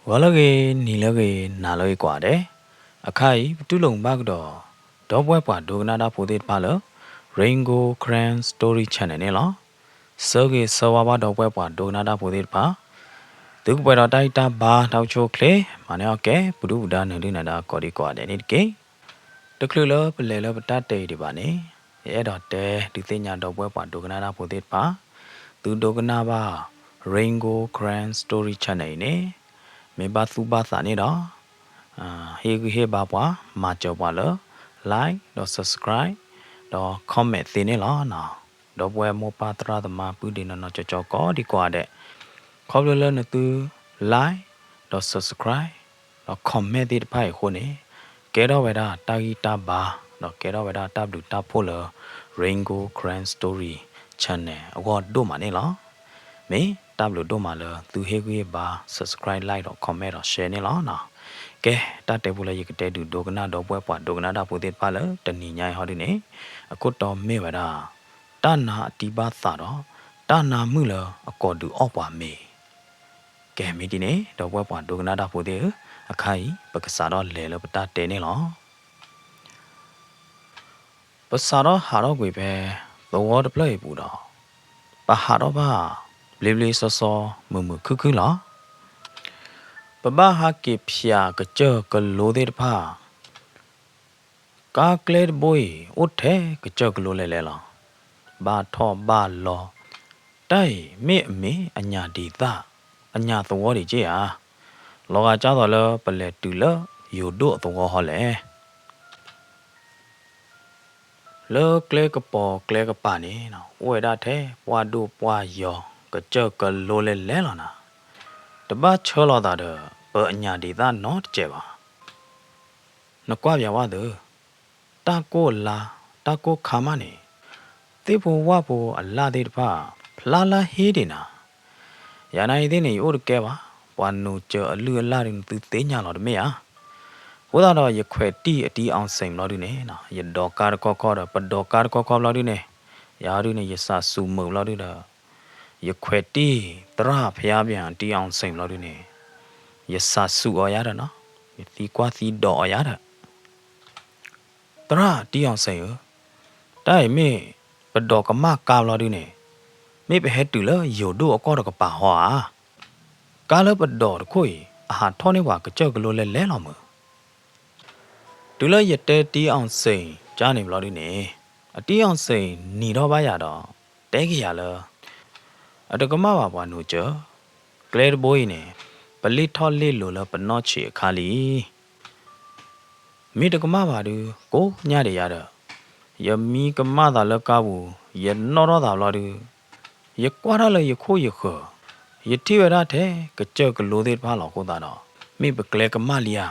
ဂီၤလၢအဂ့ၤ, နံၤလၢအဂ့ၤ, နၤလၢအဂ့ၤကိးဂၤဒဲး, အခါအံၤ ပတူၢ်လိာ်မုာ်ဘၣ်ကဒီး ဒီပုၢ်ဝဲၢ်ပှၤဒိကနၣ်တၢ်ဖိသ့ၣ်တဖၣ်လၢ Rain Gold Karen Story Channel န့ၣ်လီၤ. ဆၢဂ့ၤဆၢဝါဘၣ်ဒီပုၢ်ဝဲၢ်ပှၤဒိကနၣ်တၢ်ဖိသ့ၣ်တဖၣ်, သုကပှဲၤဒီးတၢ်ဂံၢ်တၢ်ဘါတၢ်အိၣ်ဆူၣ်အိၣ်ချ့, မၤန့ၢ်အီၣ်ကဲ ပဒုၣ်ပဒါနၢၤဒုၣ်နၢၤဒါကိးဒံကိးဂၤဒဲးန့ၣ်တက့ၢ်. တချုးလၢပလဲၤလၢပတၢ်တဲအံၤဒံးဘၣ်န့ၣ်, ယအဲၣ်ဒိးတဲဒုးသ့ၣ်ညါဒီပုၢ်ဝဲၢ်ပှၤဒိကနၣ်တၢ်ဖိသ့ၣ်တဖၣ်, သုဒိကနၣ်ဘၣ် Rain Gold Karen Story Channel အံၤန့ၣ်, မ့ၢ်ဘၣ်သူၣ်ဘၣ်သးန့ၣ်ဒီး, ဟ့ၣ်ဂံၢ်ဟ့ၣ်ဘါပှၤ, မၤစၢၤပှၤလၢ like ဒီး subscribe ဒီး comment သ့န့ၣ်လီၤ. ဒီပုၢ်ဝဲၢ်မိၢ်ပၢ်သရၣ်သမါ ပုၢ်ဒ့နီၢ်နီၢ်ကၠီကၠီကိးဒံကိးဂၤဒဲး, ခီဖျိလၢနသု like ဒီး subscribe ဒီး comment သ့ၣ်တဖၣ်အံၤအဃိန့ၣ်, ကဲထီၣ်ဝဲဒၣ်တၢ်ဂံၢ်တၢ်ဘါ, ဒီးကဲထီၣ်ဝဲဒၣ်တၢ်ဘျုးတၢ်ဖှိၣ်လၢ Rain Gold Karen Story Channel အဂီၢ်ဒိၣ်မးန့ၣ်လီၤ. မ့ၢ်တၢ်ဘျုးဒိၣ်မးလၢသုဟ့ၣ်ဂံၢ်ဟ့ၣ်ဘါ subscribe, like ဒီး comment ဒီး share န့ၣ်လီၤ. ကဲ, တၢ်တဲဖိလၢယကတဲဒုးဒိကနၣ်ဒီပုၢ်ဝဲၢ်ပှၤဒိကနၣ်တၢ်ဖိသ့ၣ်တဖၣ်လၢတနံၤညါအံၤဟီဒုန့ၣ်, အခိၣ်တီမ့ၢ်ဝဲဒၣ် တၢ်နါအတံၢ်ဘၣ်သးဒီး တၢ်နါမုၣ်လၢအကိးဒုးအီၣ်ပှၤမ့ၤ. ကဲ, မ့ၢ်ဒ်န့ၣ် ဒီပုၢ်ဝဲၢ်ပှၤဒိကနၣ်တၢ်ဖိသ့ၣ်ဧၢ, အခါအံၤ ပကစးထီၣ်လဲၤလၢပတၢ်တဲန့ၣ်လီၤ. ပစးထီၣ်ဟးထီၣ်ကွံာ်ဖဲ သဝီတဖျၢၣ်အံၤပူၤဒီး, ပဟးထီၣ်ဘၣ် ဘျ့ဘျ့စီစီ မုာ်မုာ်ခုၣ်ခုၣ်လီၤ. ပဘၣ်ဟးက့ၤဖျးကစၢၢ်ကလိသ့ၣ်တဖၣ်, ကါကျဲတဘိအံၤ အိၣ်ထဲကစၢၢ်ကလိလဲၤလဲၤလီၤ. ဘၣ်ထီၣ်ဘၣ်လီၤ, တၢ်အံၤမ့ၢ်အမ့ၢ်အညၣ်ဒံးသၣ်, အညၣ်သဝီဒံးက့ဧါ. လီၤဂာ်ကၢ်သိးလၢပလဲၤတုၤလၢယိၤဒိၣ်အသဝီဟီလဲၣ်. လၢကျဲကပီၤကျဲကပၤန့ၣ် အိၣ်ဝဲဒၣ်ထဲပှၢ်ဒိၣ်ပှၢ်ယီၤ ကစၢၢ်ကလိလဲၤလဲၤလီၤနၤ. တဘၣ်ဆၢလီၤသးဒီး ပအညၣ်ဒံးသၣ်နီတစဲးဘၣ်. နကွၢ်ပၠးဝဲသု, တၢ်ကိၢ်အလါ, တၢ်ကိၢ်ခါမးန့ၣ်, သ့ၣ်ဖိဝၣ်ဖိအလၣ်သ့ၣ်တဖၣ် ဖျါလၢဟ့ဒံးနၤ. ယၤနာ်အံၤသ့ၣ်န့ၣ် ယအိၣ်တကဲဘၣ်, ပှၤနိးစၢၤအလုၢ်အလၢ်ဒုး နသုသ့ၣ်ညါလီၤတမ့ၢ်ဧါ. အဃိသတးဒီး ယခွဲးတံၢ်အတံအီၣ်စ့ၣ်ဘျီဒုန့ၣ်, ယဒိးကါတခီခီဒီး ပဒိးကါတခီခီဘျီဒုန့ၣ်, ယၤဒုန့ၣ် ယစးစူးမုာ်ဘျီဒုဒီး ယခွဲးတံၢ်သရၣ်ဖယါပၠၣ်တံအီၣ်စ့ၣ်ဘျီဒုန့ၣ်, ယစးစူးအီၤယၤဒီးနီၤ, ယသံကွၢ်သံဒိးအီၤယၤဒီး, သရၣ်တံအီၣ်စ့ၣ်ဧၢ, တၢ်အံၤမ့ၢ်ပဒိးကမၣ်ကါဘျီဒုန့ၣ်, မ့ၢ်ပဟဲတုၤလၢယိၤဒိၣ်အကီၢ်တကပၤဟီဧါ. ကါလၢပဒိးတခိၣ်အံၤ အဟးထီၣ်န့ၢ်ပှၤကစၢၢ်ကလိလဲၤလဲၤလီၤမုၢ်. တုၤလၢယတဲတံအီၣ်စ့ၣ်ကါန့ၣ်ဘျီဒုန့ၣ်, အတံအီၣ်စ့ၣ်နံၤထီၣ်ဘၣ်ယၤဒီး တဲက့ၤယၤလၢ အတကမၣ်ဘၣ်ပှၤနိးစၢၤ, ကျဲတဘိအံၤန့ၣ် ပလ့ၣ်ထီၣ်လ့ၣ်လိၤလၢပနီၢ်ဆံးအခါလံ. မ့ၢ်တကမၣ်ဘၣ်ဒု ကိးညါဒံးယၤဒီး, ယမံကမၣ်သးလၢကါပူၤ, ယနီၣ်ထီၣ်သးဘျီဒု, ယကွၢ်တၢ်လၢယခိၣ်ယဃၢၤ, ယထံၣ်ဝဲဒၣ်ထဲကစၢၢ်ကလိသ့ၣ်တဖၣ်လီၤ. အဃိသတးဒီး မ့ၢ်ပကျဲကမၣ်လံဧါ,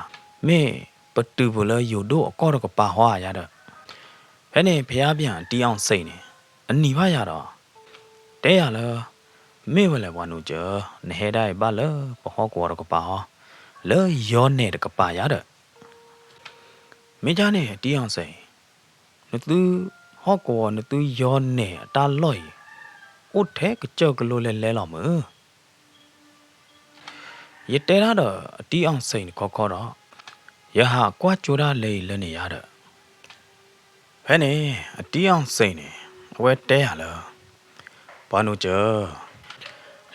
မ့ၢ်ပတုၤပူၤလၢယိၤဒိၣ်အကီၢ်တကပၤဟီဧါယၤဒီး, ဖဲန့ၣ် ဖယါပၠၣ်တံအီၣ်စ့ၣ်န့ၣ် အနံၤဘၣ်ယၤဒီး တဲယၤလၢ မ့ၢ်ဝဲလဲၣ်ပှၤနိးစၢၤ, နဟဲဒၣ်အံၤဘၣ်လၢပဟီၣ်ကဝီၤတကပၤဟီ, လၢယီၤနဲၣ်တကပၤယၤဒီး, မ့ၢ်ကၢ်န့ၣ် တံအီၣ်စ့ၣ်, နသုဟီၣ်ကဝီၤ နသုယီၤနဲၣ်အတၢ်လီၢ်အံၤ အိၣ်ထဲကစၢၢ်ကလိလဲၤလဲၤလီၤမုၢ်. ယတဲတၢ်ဒီးအတံအီၣ်စ့ၣ်န့ၣ်ခီခီဒီး, ယဟးကွၢ်ကၠိတၢ်လၢအံၤလၢန့ၣ်ယၤဒီး, ဖဲန့ၣ် အတံအီၣ်စ့ၣ်န့ၣ် အဝဲတဲယၤလၢ ပှၤနိးစၢၤ,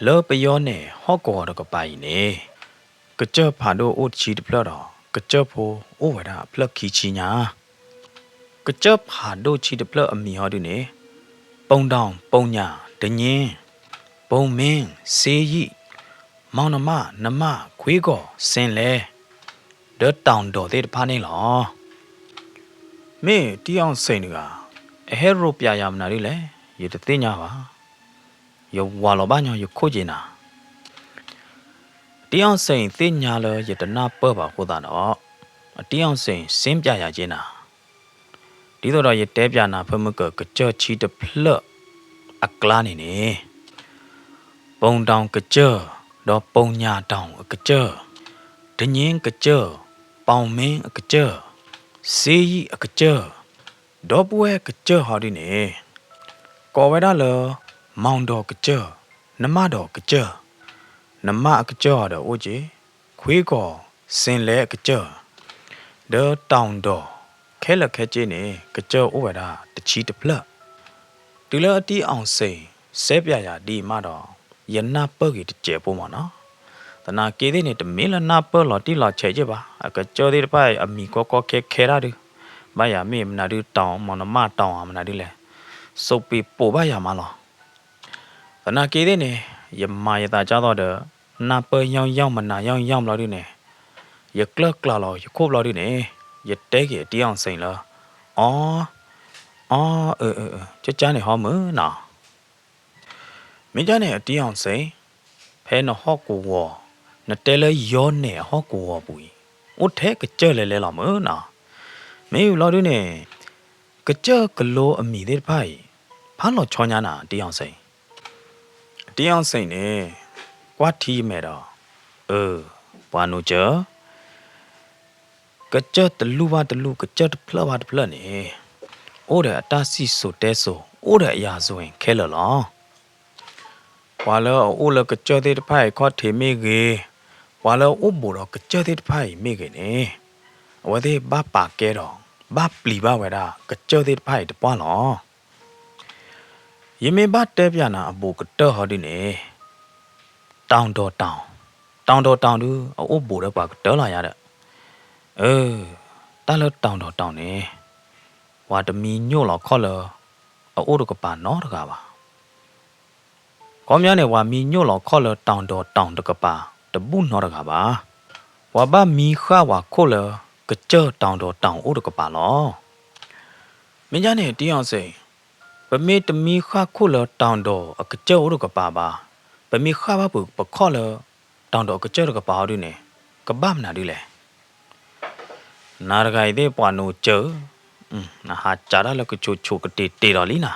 လၢပယီၤနဲၣ်ဟီၣ်ကဝီၤတကပၤအံၤန့ၣ်, ကစၢၢ်ဖးဒိၣ်အိၣ်တဆံတဖျၢၣ်ဒီး ကစၢၢ်ဖိအိၣ်ဝဲဒၣ်အဖျၢၣ်ခံဆံညါ. ကစၢၢ်ဖးဒိၣ်ဆံတဖျၢၣ်အမံၤဟီဒုန့ၣ်, ပူၤဒီၣ်, ပူၤညၣ်, တည့, ပူၤမ့, စ့ယံၣ်, မီနမၣ်, နမၣ်, ခွ့ကီၢ်, စ့လဲ, ဒီးတီၤဒီးသ့ၣ်တဖၣ်န့ၣ်လီၤ. မ့ၢ်တံအီၣ်စ့ၣ်န့ၣ်ဂ့ၤ, အဟဲရိပျးယၤမနုၤဒ်လဲၣ်, ယတသ့ၣ်ညါဘၣ်. ယဝၤလီၤဘၣ်ညီယခိၣ်က့ၤနၤ. တံအီၣ်စ့ၣ်သ့ၣ်ညါလၢယတနၢ်ပၢၢ်ဘၣ်အဃိသတးဒီး, အတံအီၣ်စ့ၣ်စ့ပျးယၤက့ၤနၤ. ဒ်သိးဒီးယတဲပျးနၤဖဲမုၢ်ကၢၢ် ကစၢၢ်ဆံတဖျၢၣ်အကျါန့ၣ်န့ၣ်, ပူၤဒီၣ်ကစၢၢ်, ဒီးပူၤညၣ်တီၤအကစၢၢ်, တည့ကစၢၢ်, ပူၤမ့အကစၢၢ်, စ့ယံၣ်အကစၢၢ်, ဒီပုၢ်ဝဲၢ်ကစၢၢ်ဟီဒုန့ၣ်, ကိးဝဲဒၣ်လၢ မီဒီၣ်ကစၢၢ်, နမၣ်ဒီၣ်ကစၢၢ်, နမၣ်အကစၢၢ်ဟီဒီးအိၣ်က့ၤ, ခွ့ကီၢ်စ့လဲအကစၢၢ်, ဒီးတီၢ်ဒီး ခဲလၢာ်ခဲဆ့န့ၣ် ကစၢၢ်အိၣ်ဝဲဒၣ်တဆံတဖျၢၣ်. တုၤလၢအတံအီၣ်စ့ၣ် စဲပၠးယၤဒ်အံၤမးဒီး ယနၢ်ပၢၢ်က့ၤတစဲးဖိမၢ်နီၤ. သနာ်က့သ့ၣ်န့ၣ် တမ့ၢ်လၢနၢ်ပၢၢ်လီၤတံၢ်လီၤဆဲးက့ဘၣ်, အကစၢၢ်သ့ၣ်တဖၣ်အံၤ အမံၤကီကီခဲခဲဒၣ်ဒုး, ဘၣ်ယၤမ့ၢ်မနုၤဒုးတီၢ် မ့ၢ်နမၢ်တီၢ်မနုၤဒုးလဲၣ်, စိးပ့ၤပိာ်ဘၣ်ယၤမးလီၤ. သနာ်က့သ့ၣ်န့ၣ် ယမၤယသးကၢ်သိးဒီး နၢ်ပၢၢ်ယီၢ်ယီၢ်မနုၤယီၢ်ယီၢ်ဘျီဒုးန့ၣ်, ယကျၢၢ်ကျါလီၤယခိၣ်ဘျီဒုးန့ၣ်, ယတဲက့ၤအတံအီၣ်စ့ၣ်လၢ အီ, အီ, အၢ, အၢ, အၢ, ကကၢ်န့ၣ်ဟီမုၢ်နီၤ. မ့ၢ်ကၢ်န့ၣ်အတံအီၣ်စ့ၣ်, ဖဲနဟီၣ်ကဝီၤ, နတဲလၢယီၤနဲၣ်အဟီၣ်ကဝီၤပူၤအံၤ, အိၣ်ထဲကစၢၢ်လဲၤလဲၤလီၤမုၢ်နီၤ. မ့ၢ်ဘျီဒုးန့ၣ် ကစၢၢ်ကလိအမံၤသ့ၣ်တဖၣ်အံၤ ဖးလီၤဆီညါနၤ တံအီၣ်စ့ၣ်. တံအီၣ်စ့ၣ်န့ၣ် ကွၢ်ထံမဲာ်ဒီး, အၢ, ပှၤနိစၢၤ, ကစၢၢ်တလူၢ်ဘၣ်တလူၢ် ကစၢၢ်တဖျၢၣ်ဘၣ်တဖျၢၣ်န့ၣ် အိၣ်ဒီးအတၢ်စံၣ်စိၤတဲစိၤ အိၣ်ဒီးအယၤစိၤခဲလၢာ်လီၤ. ပှၤလၢအအိၣ်လၢကစၢၢ်သ့ၣ်တဖၣ်အံၤခီၣ်ထံးမ့ၢ်ဂ့ၤ, ပှၤလၢအအိၣ်ဘူးဒီးကစၢၢ်သ့ၣ်တဖၣ်အံၤမ့ၢ်ဂ့ၤန့ၣ်, အဝဲသ့ၣ်ဘၣ်ပာ်ကဲဒီး ဘၣ်ပျံၤဘၣ်ဝဲဒၣ်ကစၢၢ်သ့ၣ်တဖၣ်အံၤတပှၢ်လီၤ. ယမ့ၢ်ဘၣ်တဲပၠးနၤအဘူးကတၢၢ်ဟီဒုးန့ၣ်, တီၢ်ဒီးတီၢ်, တီၢ်ဒီးတီၢ်ဒုး အအိၣ်ဘူးဒီးပှၤကတၢၢ်လီၤယၤဒီး, အၢ, တၢ်လၢတီၢ်ဒီးတီၢ်န့ၣ် ပှၤတမံညိၣ်လီၤခီၣ်လၢ အအိၣ်တကပၤနီတဂၤဘၣ်. ခီပညီန့ၣ် ပှၤမံညိၣ်လီၤခီၣ်လၢတီၢ်ဒီးတီၢ်တကပၤ တဘူၣ်နီတဂၤဘၣ်. ပှၤဘၣ်မံဃၣ်ပှၤခိၣ်လၢ ကစၢၢ်တီၢ်ဒီးတီၢ်အိၣ်တကပၤလီၤ. မ့ၢ်ဒ်န့ၣ် တံအီၣ်စ့ၣ်, ပမ့ၢ်တမံဃၣ်ခိၣ်လၢတီၢ်ဒီးအကစၢၢ်အိၣ်တကပၤဘၣ်, ပမ့ၢ်ဃၣ်ဘၣ်ပှၤပခီၣ်လၢ တီၢ်ဒီးအကစၢၢ်တကပၤဟီဒုးန့ၣ်, ကဘၣ်မနုၤဒုးလဲၣ်. နၤတဂၤအံၤသ့ၣ်ပှၤနိစၢၤ, နဟးကးတၢ်လၢကဆိးဆိးကတ့ၤတ့ၤဒီးလံနၤ.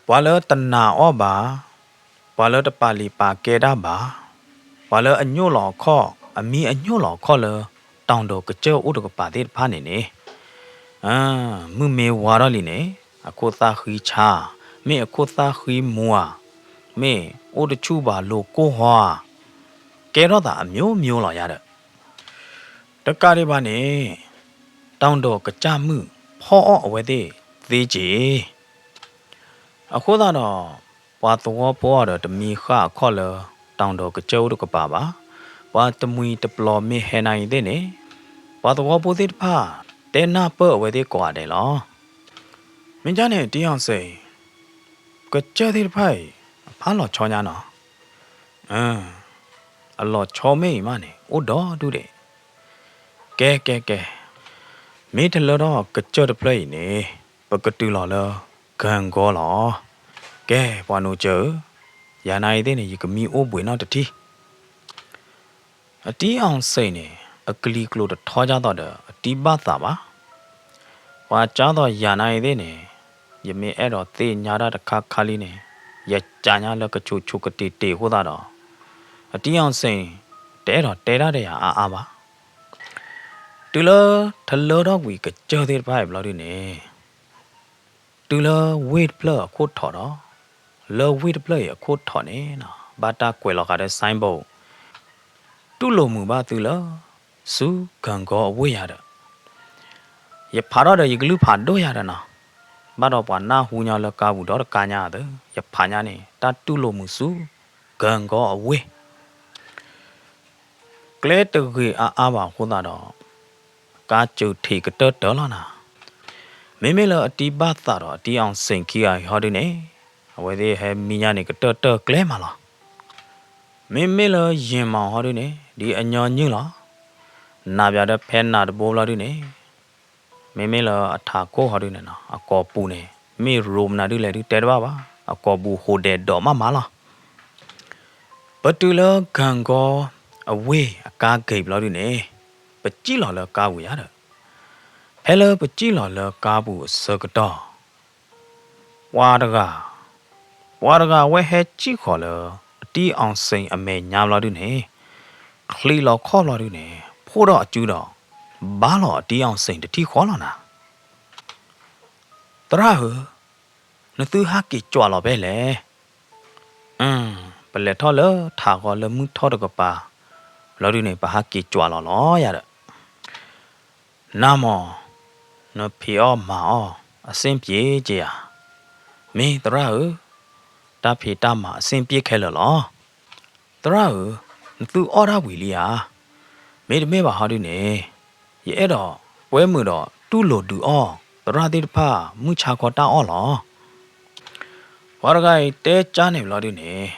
ပှၤလၢတနာ်အီၣ်ဘၣ်, ပှၤလၢတပာ်လုၢ်ပာ်ကဲတၢ်ဘၣ်, ပှၤလၢအညိၣ်လီၤအခီၣ်, အမံအညိၣ်လီၤအခီၣ်လၢ တီၢ်ဒီးကစၢၢ်အိၣ်တကပၤသ့ၣ်တဖၣ်န့ၣ်န့ၣ်, မုၢ်မ့ၢ်ဝါထီၣ်လံန့ၣ်, အခိၣ်သၣ်ဃံဆါ, မ့ၢ်အခိၣ်သၣ်ဃံမူဧါ, မ့ၢ်အိၣ်တဆူၣ်ဘၣ်လိၤကိၢ်ဟီဧါ, ကဲထီၣ်သးအမျိုးမျိုးလီၤယၤဒီး တကးဒံးဘၣ်န့ၣ်, တီၢ်ဒီးကစၢ်မုၣ်ဖီၣ်အီၣ်အဝဲသ့ၣ်သ့က့ၢ်. အဃိသတးဒီး, ပှၤသဝီဖိအံၤဒီးတမံဃၣ်အခီၣ်လၢ တီၢ်ဒီးကစၢၢ်အိၣ်တကပၤဘၣ်. ပှၤတမှံၤတပျီၤမ့ၢ်ဟဲနၤအံၤသ့ၣ်န့ၣ်, ပှၤသဝီဖိသ့ၣ်တဖၣ် တဲနၢ်ပၢၢ်အဝဲသ့ၣ်ကိးဂၤဒဲးလီၤ. မ့ၢ်ဒ်န့ၣ် တံအီၣ်စ့ၣ်, ကစၢၢ်သ့ၣ်တဖၣ်အံၤ အဖးလီၤဆီညါနီၤ. အလီၤဆီမ့ၢ်အံၤမးန့ၣ် အိၣ်ဒီဒူၣ်ဒံး. ကဲ ကဲ ကဲ, မ့ၢ်တလၢထီၣ်ကစၢၢ်တဖျၢၣ်အံၤန့ၣ်, ပကတုၤလီၤလၢကၢၢ်ကီလီၤ. ကဲ ပှၤနိစၢၤဧၢ, ယၤနၤအံၤသ့ၣ်န့ၣ် ယကမံအိၣ်ဘှံးနီတထံၣ်. အတံအီၣ်စ့ၣ်န့ၣ် အကလံၤကျိၤတထီဒ်သိးဒီး အတံဘၣ်သးဘၣ်. ပှၤကၢ်သိးယၤနၤအံၤသ့ၣ်န့ၣ်, ယမ့ၢ်အဲၣ်ဒိးသ့ၣ်ညါတၢ်တခါခါလံန့ၣ်, ယကးညါလၢကဆိးဆိးကတ့ၤတ့ၤအဃိသတးဒီး, အတံအီၣ်စ့ၣ်န့ၣ် တအဲၣ်ဒိးတဲတၢ်ဒီးယၤအါအါဘၣ်. တုၤလၢထလၢထီၣ်ကွံာ်ကစၢၢ်သ့ၣ်တဖၣ်အံၤဘျီဒုန့ၣ်, တုၤလၢဝ့ၢ်တဖျၢၣ်အခိၣ်ထီးဒီး, လၢဝ့ၢ်တဖျၢၣ်အံၤအခိၣ်ထီးန့ၣ်, ဘၣ်တၢ်ကွဲးလီၤဃာ်ဒီး signboard, တူၢ်လိာ်မုာ်ဘၣ်သုလၢ ဆူကၢၢ်ကီအဝ့ၢ်ယၤဒီး, ယဖးထီၣ်ဒီးယကလုၢ်ဖးဒိၣ်ယၤဒီးနီၤ, ဘၣ်ဒီးပှၤနၢ်ဟူညီလၢကါပူၤဒီတကါညါသၢ, ယဖးညါန့ၣ် တၢ်တူၢ်လိာ်မုာ်ဆူကၢၢ်ကီအဝ့ၢ် ကျဲတဂ့ၤအါအါဘၣ်အဃိသတးဒီး, ကါစၢၢ်ထံးကတၢၢ်တၢၢ်လီၤနၤ. မ့မ့ၢ်လၢအတံဘၣ်သးဒီးအတံအီၣ်စ့ၣ်ခံဂၤအံၤဟီဒုန့ၣ်, အဝဲသ့ၣ်ဟဲမံညါန့ၣ်ကတၢၢ်တၢၢ်ကျဲမးလီၤ. မ့မ့ၢ်လၢယံာ်မးဟီဒုန့ၣ်, ဒ်အညီနုၢ်လီၤ. နၢ်ပၠးဒီးဖဲနၢ်တဘိဘျီဒုန့ၣ်, မ့မ့ၢ်လၢအထးခိၣ်ဟီဒုန့ၣ်နီၤ, အကိာ်ပူၤန့ၣ် မ့ၢ်ရိမနုၤဒုလဲၣ်ဒုတဲတဘၣ်ဘၣ်, အကိာ်ပူၤဟိးဒဲးဒိးမးမးလီၤ. ပတုၤလၢကၢၢ်ကီအဝ့ၢ်အကါဂ့ၤဘျီဒုန့ၣ်, ပစံၣ်လီၤလၢကါပူၤယၤဒီး, ဖဲလၢပစံၣ်လီၤလၢကါပူၤအဆၢကတီၢ်, ပှၤတဂၤ, ပှၤတဂၤဝဲဟဲစံၣ်ဃီၤလၢအတံအီၣ်စ့ၣ်အမဲာ်ညါဘျီဒုန့ၣ်, ချံးလီၤခီၣ်ဘျီဒုန့ၣ် ဖှိၣ်ထီၣ်အစုဒီး ဘါလီၤအတံအီၣ်စ့ၣ်တထံၣ်ဃီလီၤနၤ. သရၣ်ဧၢ, နသုဟးက့ၤကွၢ်လီၤဖဲလဲၣ်. ပလဲၤထီၣ်လၢထးဂီၤလၢမုၢ်ထီၣ်တကပၤ လီၤဒုန့ၣ် ပဟးက့ၤကွၢ်လီၤလီၤယၤဒီး နမီၢ်, နဖံးအီၣ်မၤအီၣ်အဆ့ၣ်ပျ့က့ၤဧါ. မ့ၢ်သရၣ်ဧၢ, တၢ်ဖံးတၢ်မၤအဆ့ၣ်ပျ့ခဲလၢာ်လီၤ. သရၣ်ဧၢ, နသုအီၣ်တၢ်ဝံၤလံဧါ. မ့တမ့ၢ်ဘၣ်ဟီဒုန့ၣ်, ယအဲၣ်ဒိးကွဲမုာ်ဒီးတူၢ်လိာ်ဒုးအီၣ်သရၣ်သ့ၣ်တဖၣ်မုၢ်ဆါခီတၢ်အီၣ်လီၤ. ပှၤတဂၤအံၤတဲကၢ်န့ၣ်ဘျီဒုန့ၣ်,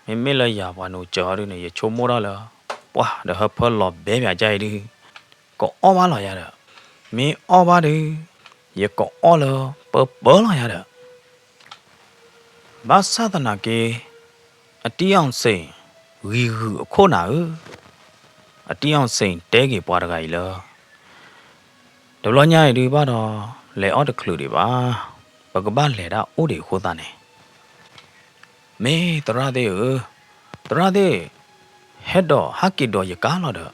မ့မ့ၢ်လၢယၤပှၤနုာ်စၢၤဟီဒုန့ၣ် ယဆိကမိၣ်ထီၣ်လၢ ပှၢ်ဒီးဟၢဖၢလီၤဘဲမးကၢ်အံၤဒု ကအီၣ်ဘၣ်လီၤယၤဒီး, မ့ၢ်အီၣ်ဘၣ်ဒု, ယကအီၣ်လၢပၢပၢလီၤယၤဒီး ဘၣ်ဆၣ်သနာ်က့, အတံအီၣ်စ့ၣ် ဂံၤဂုာ်အခိၣ်နၢ်ဧၢ, အတံအီၣ်စ့ၣ်တဲက့ၤပှၤတဂၤအံၤလၢ တဘျီညါအံၤဒုဘၣ်ဒီး လဲၤအီၣ်တချုးဒံးဘၣ်, ပကဘၣ်လဲၤတၢ်အိၣ်ဒံးအဃိသတးန့ၣ်, မ့ၢ်သရၣ်သ့ၣ်ဧၢ, သရၣ်သ့ၣ် ဟဲဒိးဟးက့ၤဒိးယကါလီၤဒီး,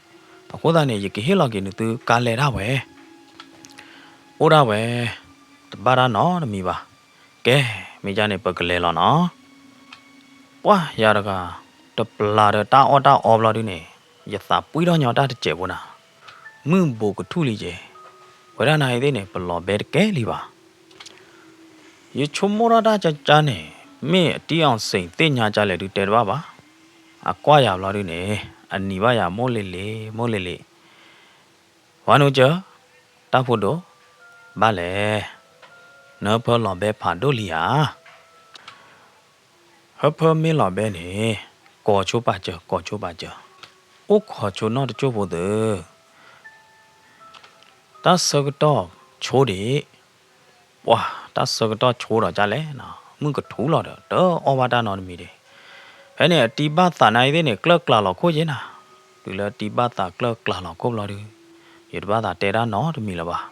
အဃိသတးန့ၣ် ယကဟ့ၣ်လီၤက့ၤနသုကါလဲဒၣ်ဝဲ, အိၣ်ဒၣ်ဝဲ, တဘၣ်တၢ်နီတမံၤဘၣ်. ကဲ, မ့ၢ်ဒ်န့ၣ် ပကလဲၤလီၤနီၤ. ပှၢ်ယၤတဂၤ, တပျၢ်ဒီးတၢ်အီၣ်တၢ်အီဘျီဒုန့ၣ်, ယသးပှံၢ်ထီၣ်ညီတၢ်တစဲးဖိနၤ, မုၢ်ဘူးကထူၣ်လံက့ၤ, ဝဲဒၣ်နၤအံၤသ့ၣ်န့ၣ် ပလီၤဘဲတကဲလံဘၣ်. ယဆိကမိၣ်ထီၣ်တၢ်ကၢ်ကၢ်န့ၣ်, မ့ၢ်အတံအီၣ်စ့ၣ်သ့ၣ်ညါကၢ်လဲၣ်ဒုတဲတဘၣ်ဘၣ်. အကွၢ်ယၤဘျီဒုန့ၣ်, အနံၤဘၣ်ယၤမိၢ်လ့လ့, မိၢ်လ့လ့. ပှၤနုာ်စၢၤ, တၢ်ဖိဒိၣ်, ဘၣ်လဲၣ်, နဟၢဖၢလီၤဘဲဖးဒိၣ်လံဧါ. ဟၢဖၢမ့ၢ်လီၤဘဲန့ၣ်, ကိးဆိပာ်စၢၤ, ကိးဆိပာ်စၢၤ, အိၣ်ခိးဆိနီၢ်တစိၢ်ဖိသ့ၣ်, တၢ်ဆၢကတီၢ်ဆိဒံး, ပှၢ်တၢ်ဆၢကတီၢ်ဆိဒီးကၢ်လဲၣ်, မုၢ်ကထူၣ်လီၤဒီး တအီၣ်ဘၣ်တၢ်နီတမံၤဒံး. ဖဲန့ၣ်အတံဘၣ်သးနၤအံၤသ့ၣ်န့ၣ် ကျၢၢ်ကျါလီၤခိၣ်က့ၤနၤ, တုၤလၢတံဘၣ်သးကျၢၢ်ကျါလီၤခိၣ်ဘျီဒု, ယတဘၣ်သးတဲတၢ်နီတမံၤလၢၤဘၣ်.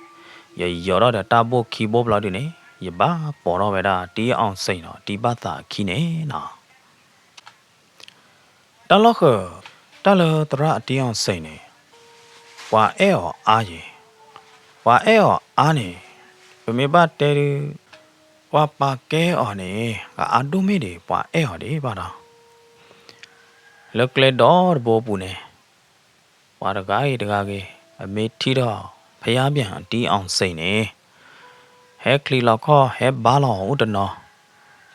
ယယီၤထီၣ်ဒီးတၢ်ဘိၣ်ခံဘိၣ်ဘျီဒုန့ၣ်, ယဘၣ်ပိာ်ထီၣ်ဝဲဒၣ်တံအီၣ်စ့ၣ်ဒီးတံဘၣ်သးအခံန့ၣ်နီၤ. တၢ်လီၢ်ဃၢၤ, တၢ်လၢသရၣ်အတံအီၣ်စ့ၣ်န့ၣ်, ပှၤအဲၣ်အီၤအါယံၤ, ပှၤအဲၣ်အီၤအါန့ၣ်, ပမ့ၢ်ဘၣ်တဲဒု, ပှၤပာ်ကဲအီၤန့ၣ် ကအါဒိၣ်မ့ၢ်ဒံး ပှၤအဲၣ်အီၤဒံးဘၣ်ဒီး, လၢကျဲဒီတဘိပူၤန့ၣ်, ပှၤတဂၤဂ့ၤတဂၤဂ့ၤ အမ့ၢ်ထံၣ်ထီၣ်ဖယါဘၣ်အတံအီၣ်စ့ၣ်န့ၣ်, ဟဲချံလီၤခီၣ် ဟဲဘါလီၤအီၤအိၣ်တနီၤ,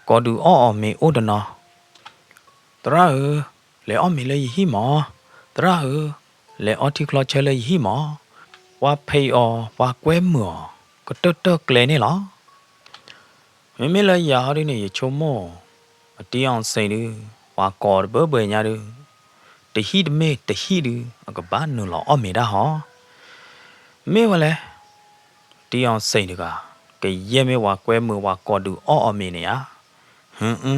ကိးဒုးအီၣ်အီၤမ့ၤအိၣ်တနီၤ, သရၣ်ဧၢ, လဲၤအီၣ်မ့ၤလၢယဟံၣ်မး, သရၣ်ဧၢ, လဲၤအီထံချီဆၢလၢယဟံၣ်မး, ပှၤဖံးအီၤ ပှၤကွဲမုာ်အီၤ ကတၢၢ်တၢၢ်ကျဲန့ၣ်လီၤ. မ့မ့ၢ်လၢယၤဟီဒုန့ၣ် ယဆိကမိၣ်, အတံအီၣ်စ့ၣ်ဒု, ပှၤကိးတဘၢဘၢညါဒု, တဟံၣ်တမ့ၢ်တဟံၣ်ဒု အကဘၣ်နုာ်လီၤအီၣ်မ့ၤတၢ်ဟီ, မ့ၢ်ဝဲလဲၣ် တံအီၣ်စ့ၣ်တဂၤ, ကယဲၢ်မ့ၢ်ပှၤကွဲမုာ်ပှၤကိးဒုးအီၣ်အီၤမ့ၤန့ၣ်ဧါ, ဟုအု,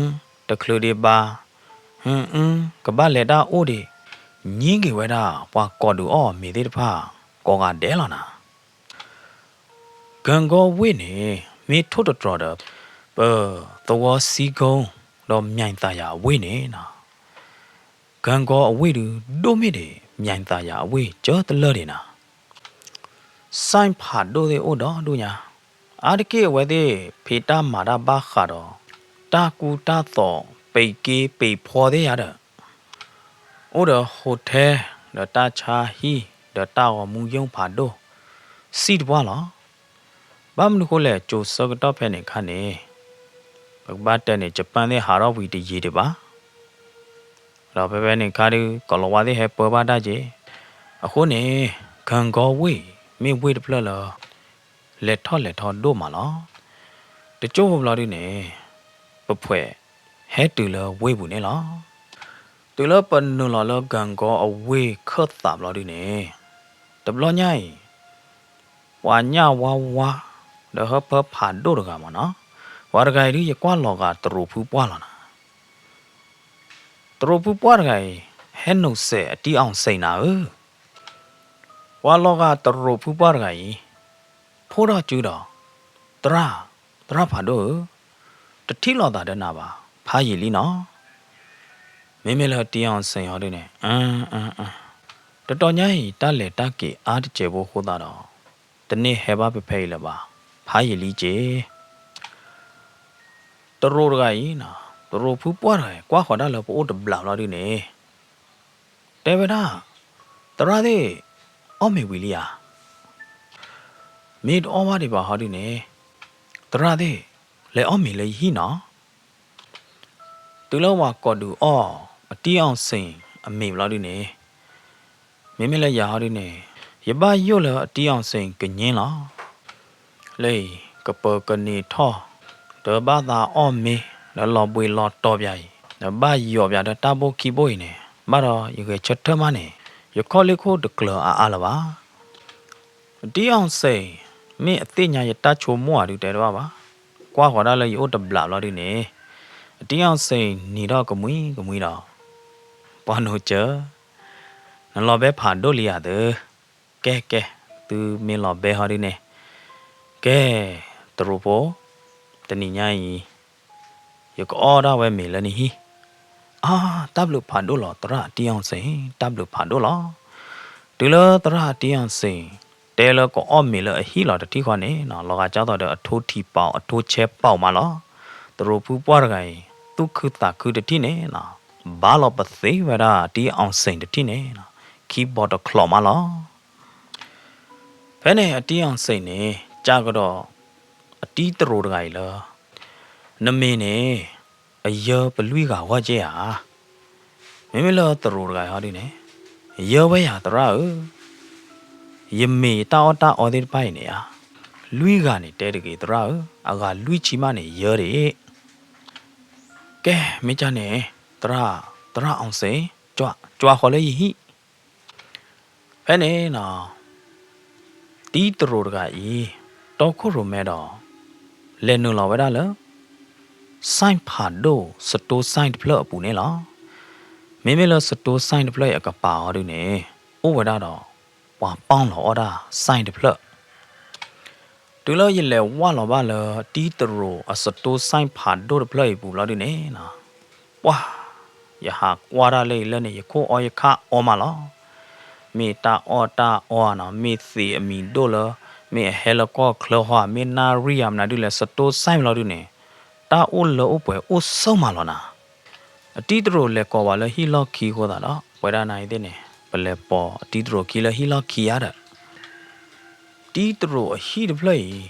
တချုးဒံးဘၣ်, ဟုအု, ကဘၣ်လဲၤတၢ်အိၣ်ဒံး, ညံက့ၤဝဲဒၣ်ပှၤကိးဒုးအီၣ်အီၤမ့ၤသ့ၣ်တဖၣ်, ကိးဂၤဒဲးလီၤနၤ. ကၢၣ်ကီအဝ့ၢ်န့ၣ် မ့ၢ်ထိၣ်သတြီၤဒီး ပသဝီစံကိ, ဒီးမၠဲၣ်သးယၤအဝ့ၢ်န့ၣ်နီၤ, ကၢၣ်ကီအဝ့ၢ်ဒု ဒိၣ်မ့ၢ်ဒံး မၠဲၣ်သးယၤအဝ့ၢ်ကၢတလၢာ်ဒံးနၤ, စဲၣ်ဖးဒိၣ်သ့ၣ်အိၣ်ဒီဒူၣ်ညါ, အါတက့ၢ်အဝဲသ့ၣ် ဖံးတၢ်မၤတၢ်ဘၣ်ဃးဒီး တၢ်ကူတၢ်သိး ပံးက့ပံးဖှီသ့ၣ်ယါဒီး အိၣ်ဒီး hotel ဒီးတၢ်ဆါဟံၣ် ဒီးတၢ်ဂီၤမူယိၣ်ဖးဒိၣ် စံၣ်တပှၢ်လီၤ. ဘၣ်မနုၤဃိလဲၣ် ကၠိၤဆၢကတီၢ်ဖဲန့ၣ်အခါန့ၣ် ပကဘၣ်တဲန့ၣ် ယပၣ်သ့ၣ်ဟးထီၣ်ဝံၤတယံာ်ဒံးဘၣ် ဒီးဖဲဖဲန့ၣ်အခါဒုး ကီၤလၤဝါသ့ၣ်ဟဲပၢဘၣ်တၢ်က့ၤ, အဃိန့ၣ် ကၢၣ်ကီဝ့ၢ် မ့ၢ်ဝ့ၢ်တဖျၢၣ်လၢ လဲၤထီၣ်လဲၤထီဒိၣ်မးလီၤ. တကၠိဖိဘျီဒုန့ၣ် ပဖှဲးဟဲတုၤလၢဝ့ၢ်ပူၤန့ၣ်လီၤ. တုၤလၢပနုာ်လီၤလၢကၢၣ်ကီအဝ့ၢ်ခၢၣ်သးဘျီဒုန့ၣ် တဘျီညါအံၤ ပှၤညၣ်ဝါဝါ ဒီးဟၢဖၢဖးဒိၣ်တဂၤမးနီၤ, ပှၤတဂၤအံၤဒုး ယကွၢ်လီၤဂာ်တရူးဖုပှၢ်လီၤနၤ. တရူးဖုပှၢ်တဂၤအံၤ ဟဲနုာ်စဲးအတံအီၣ်စ့ၣ်နၤဧၢ, ပှၤလီၤဂာ်တရူးဖုပှၢ်တဂၤအံၤ ဖိထီၣ်စုဒီး သရၣ်, သရၣ်ဖးဒိၣ်ဧၢ, တထံၣ်လိာ်သးဒီးနၤဘၣ်, ဖးယံာ်လံနီၤ. မ့မ့ၢ်လၢတံအီၣ်စ့ၣ်ဟီဒုန့ၣ် တတီၤညါအံၤ တၢ်လဲၤတၢ်က့ၤအါတစဲးဖိအဃိသတးဒီး တန့ၢ်ဟဲဘၣ်ဖဲဖဲအံၤလၢၤဘၣ်, ဖးယံာ်လံက့ၤ တရူးတဂၤအံၤနီၤ, တရူးဖုပှၢ်တဂၤ ကွၢ်ဃီၤဒၣ်လၢပအိၣ်တဘျးဘျီဒုန့ၣ် တဲဝဲဒၣ်, သရၣ်သ့ၣ်, အီၣ်မ့ၤဝံၤလံဧါ. မ့ၢ်တအီၣ်ဘၣ်ဒံးဘၣ်ဟီဒုန့ၣ်, သရၣ်သ့ၣ်, လဲၤအီၣ်မ့ၤလၢယဟံၣ်နီၤ. တုၤလၢပှၤကိးဒုးအီၣ် အတံၢ်အီၣ်စ့ၣ်အမ့ၤဘျီဒုန့ၣ်, မ့မ့ၢ်လၢယၤဟီဒုန့ၣ်, ယဘၣ်ယိၣ်လၢအတံၢ်အီၣ်စ့ၣ်ကည့လီၤ. လၢအံၤ ကပၢၤကန့ၢ်ထီၣ်, ဒီးဘၣ်သးအီၣ်မ့ၤ, ဒီးလီၤဘှံးလီၤတီၤပၠးအံၤ, ဒီးဘၣ်ယီၤပၠးဒီးတၢ်ဘိခံဘိအံၤန့ၣ်, ဘၣ်ဒီးယဂဲၤဆၢထၢၣ်မးန့ၣ်, ယခီၣ်လ့ၢ်ခိၣ်တကျၢၤအါအါလၢၤဘၣ်. အတံၢ်အီၣ်စ့ၣ်, မ့ၢ်အသ့ၣ်ညါယတၢ်ဆိကမိၣ်ဧါဒုးတဲတဘၣ်ဘၣ်. ကွၢ်ဃီၤဒၣ်လၢယအိၣ်တဘျးဘျီဒုန့ၣ်, အတံၢ်အီၣ်စ့ၣ်နံၤထီၣ်ကမှံကမှံဒီး, ပှၤနိစၢၤ, နလီၤဘဲဖးဒိၣ်လံဧါသု. ကဲကဲ, သုမ့ၢ်လီၤဘဲဟီဒုန့ၣ်, ကဲ, တရူးဖိ, တနံၤညါအံၤ ယကအီၣ်ဒၣ်ဝဲမ့ၤလၢနဟံၣ်. အါ, တၢ်ဘျုးဖးဒိၣ်လီၤ သရၣ်အတံၢ်အီၣ်စ့ၣ်, တၢ်ဘျုးဖးဒိၣ်လီၤ. တုၤလၢသရၣ်အတံၢ်အီၣ်စ့ၣ် တဲလၢကအီၣ်မ့ၤလၢအဟံၣ်လီၤတထံၣ်ဃီန့ၣ်, လီၤဂာ်ကၢ်သိးဒီးအထိထံပာ်အထိဆဲးပာ်မးလီၤ. တရူးဖုပှၢ်တဂၤအံၤ သူၣ်ခုသးခုတထံၣ်န့ၣ်, ဘါလီၤပသ့ဝဲဒၣ်အတံၢ်အီၣ်စ့ၣ်တထံၣ်န့ၣ်, ခံဘီတချီးမးလီၤ. ဖဲန့ၣ်အတံၢ်အီၣ်စ့ၣ်န့ၣ် ကးကဒီး အတံၢ်တရူးတဂၤအံၤလၢ နမ့ၤန့ၣ် အယၢပလွံၢ်ဂၤဂီၢ်က့ဧါ. မ့မ့ၢ်လၢတရူးတဂၤဟီဒုန့ၣ်, ယၢဝဲယၤသရၣ်ဧၢ, ယမ့ၤယတၢ်အီၣ်တၢ်အီသ့ၣ်တဖၣ်အံၤန့ၣ်ဧါ, လွံၢ်ဂၤန့ၣ်တဲတဂ့ၤသရၣ်ဧၢ, အဂၤလွံၢ်ဆံမးန့ၣ်ယၢဒံး. ကဲမ့ၢ်ကန့ၣ်, သရၣ်, သရၣ်အီၣ်စ့ၣ်, ကွၢ်ဃီၤလၢယဟံၣ်. ဖဲန့ၣ်နီၤ, တံၢ်တရူးတဂၤအံၤ တီခိၣ်ရိၣ်မဲဒီး လဲၤနုာ်လီၤဝဲဒၣ်လၢ ဆိုင်ဖးဒိၣ် စတိဆိုင်တဖျၢၣ်အပူၤန့ၣ်လီၤ. မ့မ့ၢ်လၢ စတိဆိုင်တဖျၢၣ်အံၤအကပၤအီၤဒုန့ၣ် အိၣ်ဝဲဒၣ်ဒီး ပှၤပီၣ်လီၤအီၣ်တၢ် ဆိုင်တဖျၢၣ်. တုၤလၢယလဲၤဝၢ်လီၤဘၣ်လၢ တံၢ်တရူးအ စတိဆိုင်ဖးဒိၣ်တဖျၢၣ်အံၤအပူၤလီၤဒုန့ၣ်နီၤ, ပှၤ, ယဟးကွၢ်တၢ်လၢအံၤလၢန့ၣ် ယခိၣ်အီယခါအီမးလီၤ. မ့ၢ်တၢ်အီၣ်တၢ်အီနီၤ, မ့ၢ်သ့အမံၤဒိၣ်လၢ မ့ၢ်အဟဲလၢကီၢ်ချၢဟီဧါ, မ့ၢ်နၣ်ရံၣ်ဧါ, မနုၤဒုလဲၣ်, စတိဆိုင်လီၤဒုန့ၣ် တၢ်အိၣ်လၢအိၣ်ပှဲၤအိၣ်ဆိးမးလီၤနီၤ. အတံၢ်တရူးလဲၤကိးပှၤလၢဟံၣ်လီၢ်ခံအဃိသတးဒီး ပဝဲဒၣ်နၤအံၤသ့ၣ်န့ၣ် ပလဲၤပိာ်အတံၢ်တရူးခံလၢဟံၣ်လီၢ်ခံဧါဒီး တံၢ်တရူးအဟံၣ်တဖျၢၣ်အံၤ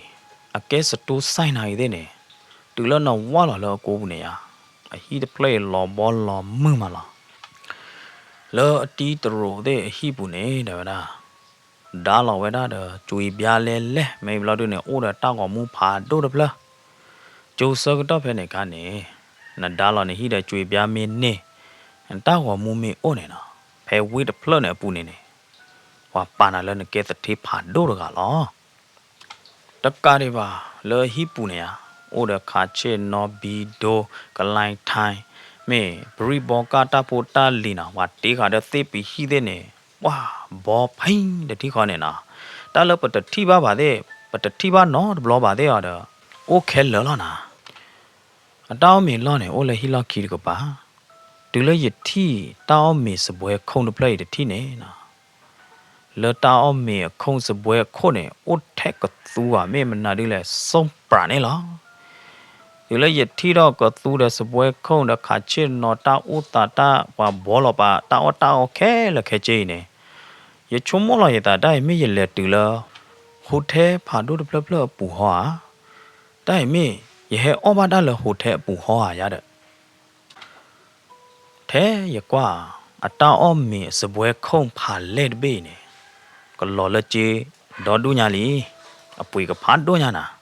အကဲ စတိဆိုင်နၤအံၤသ့ၣ်န့ၣ်, တုၤလၢနဝၢ်လီၤလၢအကိပူၤန့ၣ်ဧါ, အဟံၣ်တဖျၢၣ်အံၤလီၤဘီလီၤမုၢ်မးလီၤ. လၢအတံၢ်တရူးသ့ၣ်အဟံၣ်ပူၤန့ၣ် တဲဝဲဒၣ် ဒါလီၤဝဲဒၣ်ဒီး ကွ့ဘျါလဲလဲၣ်, မ့ၢ်ဘျီဒုန့ၣ် အိၣ်ဒီးတၢ်ဂီၤမူဖးဒိၣ်တဖျၢၣ်. ကၠိဆၢကတီၢ်ဖဲန့ၣ်အခါန့ၣ် နဒါလီၤနဟံၣ်ဒီးကွ့ဘျါမ့ၢ်န့ၢ်, နတၢ်ဂီၤမူမ့ၢ်အိၣ်န့ၣ်နီၤ, ဖဲဝ့ၢ်တဖျၢၣ်န့ၣ်အပူၤန့ၣ်န့ၣ် ပှၤပာ်နၤလၢနကဲသထ့ဖးဒိၣ်တဂၤလီၤ. တကးဒံးဘၣ် လၢဟံၣ်ပူၤန့ၣ်ဧါ, အိၣ်ဒီးခးဆ့ၣ်နီၤ ဘံဒိ ကလဲထါ, မ့ၢ်ပရံၣ်ဘီကၢ်တၢ်ဖိတၢ်လံၤနီၤ, ပှၤတ့ဃာ်ဒီးသ့ၣ်ပဟံၣ်သ့ၣ်န့ၣ်, ပှၤဘီဖဲတထံၣ်ဃီန့ၣ်နီၤ, တၢ်လၢပတထံၣ်ဘၣ်ဘၣ်သ့ၣ်, ပတထံၣ်ဘၣ်နီတဘျီဘၣ်သ့ၣ်အီၤဒီး အိၣ်ခဲလၢာ်လီၤနီၤ. အတၢ်အီၣ်မ့ၤလီၢ်န့ၣ် အိၣ်လၢဟံၣ်လီၢ်ခံတကပၤ, တုၤလၢယထံၣ်တၢ်အီၣ်မ့ၤစပွဲခိၣ်တဖျၢၣ်အံၤတထံၣ်န့ၣ်နီၤ, လၢတၢ်အီၣ်မ့ၤအခိၣ်စပွဲခိၣ်န့ၣ် အိၣ်ထဲကသူဧါ မ့ၢ်မနုၤဒုလဲၣ် စိပြးန့ၣ်လီၤ. တုၤလၢယထံၣ်ထီၣ်ကသူဒီးစပွဲခိၣ်ဒီးခးဆ့ၣ်နီၤ တၢ်အိၣ်သးတၢ်ပှၤဘီလီၤပာ် တၢ်အီၣ်တၢ်အီခဲလၢာ်ခဲဆ့အံၤန့ၣ်, ယဆိကမိၣ်လီၤယသး တၢ်အံၤမ့ၢ်ယလဲၤတုၤလၢ hotel ဖးဒိၣ်တဖျၢၣ်ဖျၢၣ်အပူၤဟီဧါ, တၢ်အံၤမ့ၢ်ယဟဲအီၣ်ဘၣ်တၢ်လၢ hotel အပူၤဟီဧါယါဒီး ထဲယကွၢ် အတၢ်အီၣ်မ့ၤအစပွဲခိၣ်ဖးလဲၢ်တဘ့ၣ်အံၤန့ၣ် ကလီၤလၢစ့ဒီဒူၣ်ညါလံ, အပှ့ၤကဖးဒိၣ်ညါနၤ.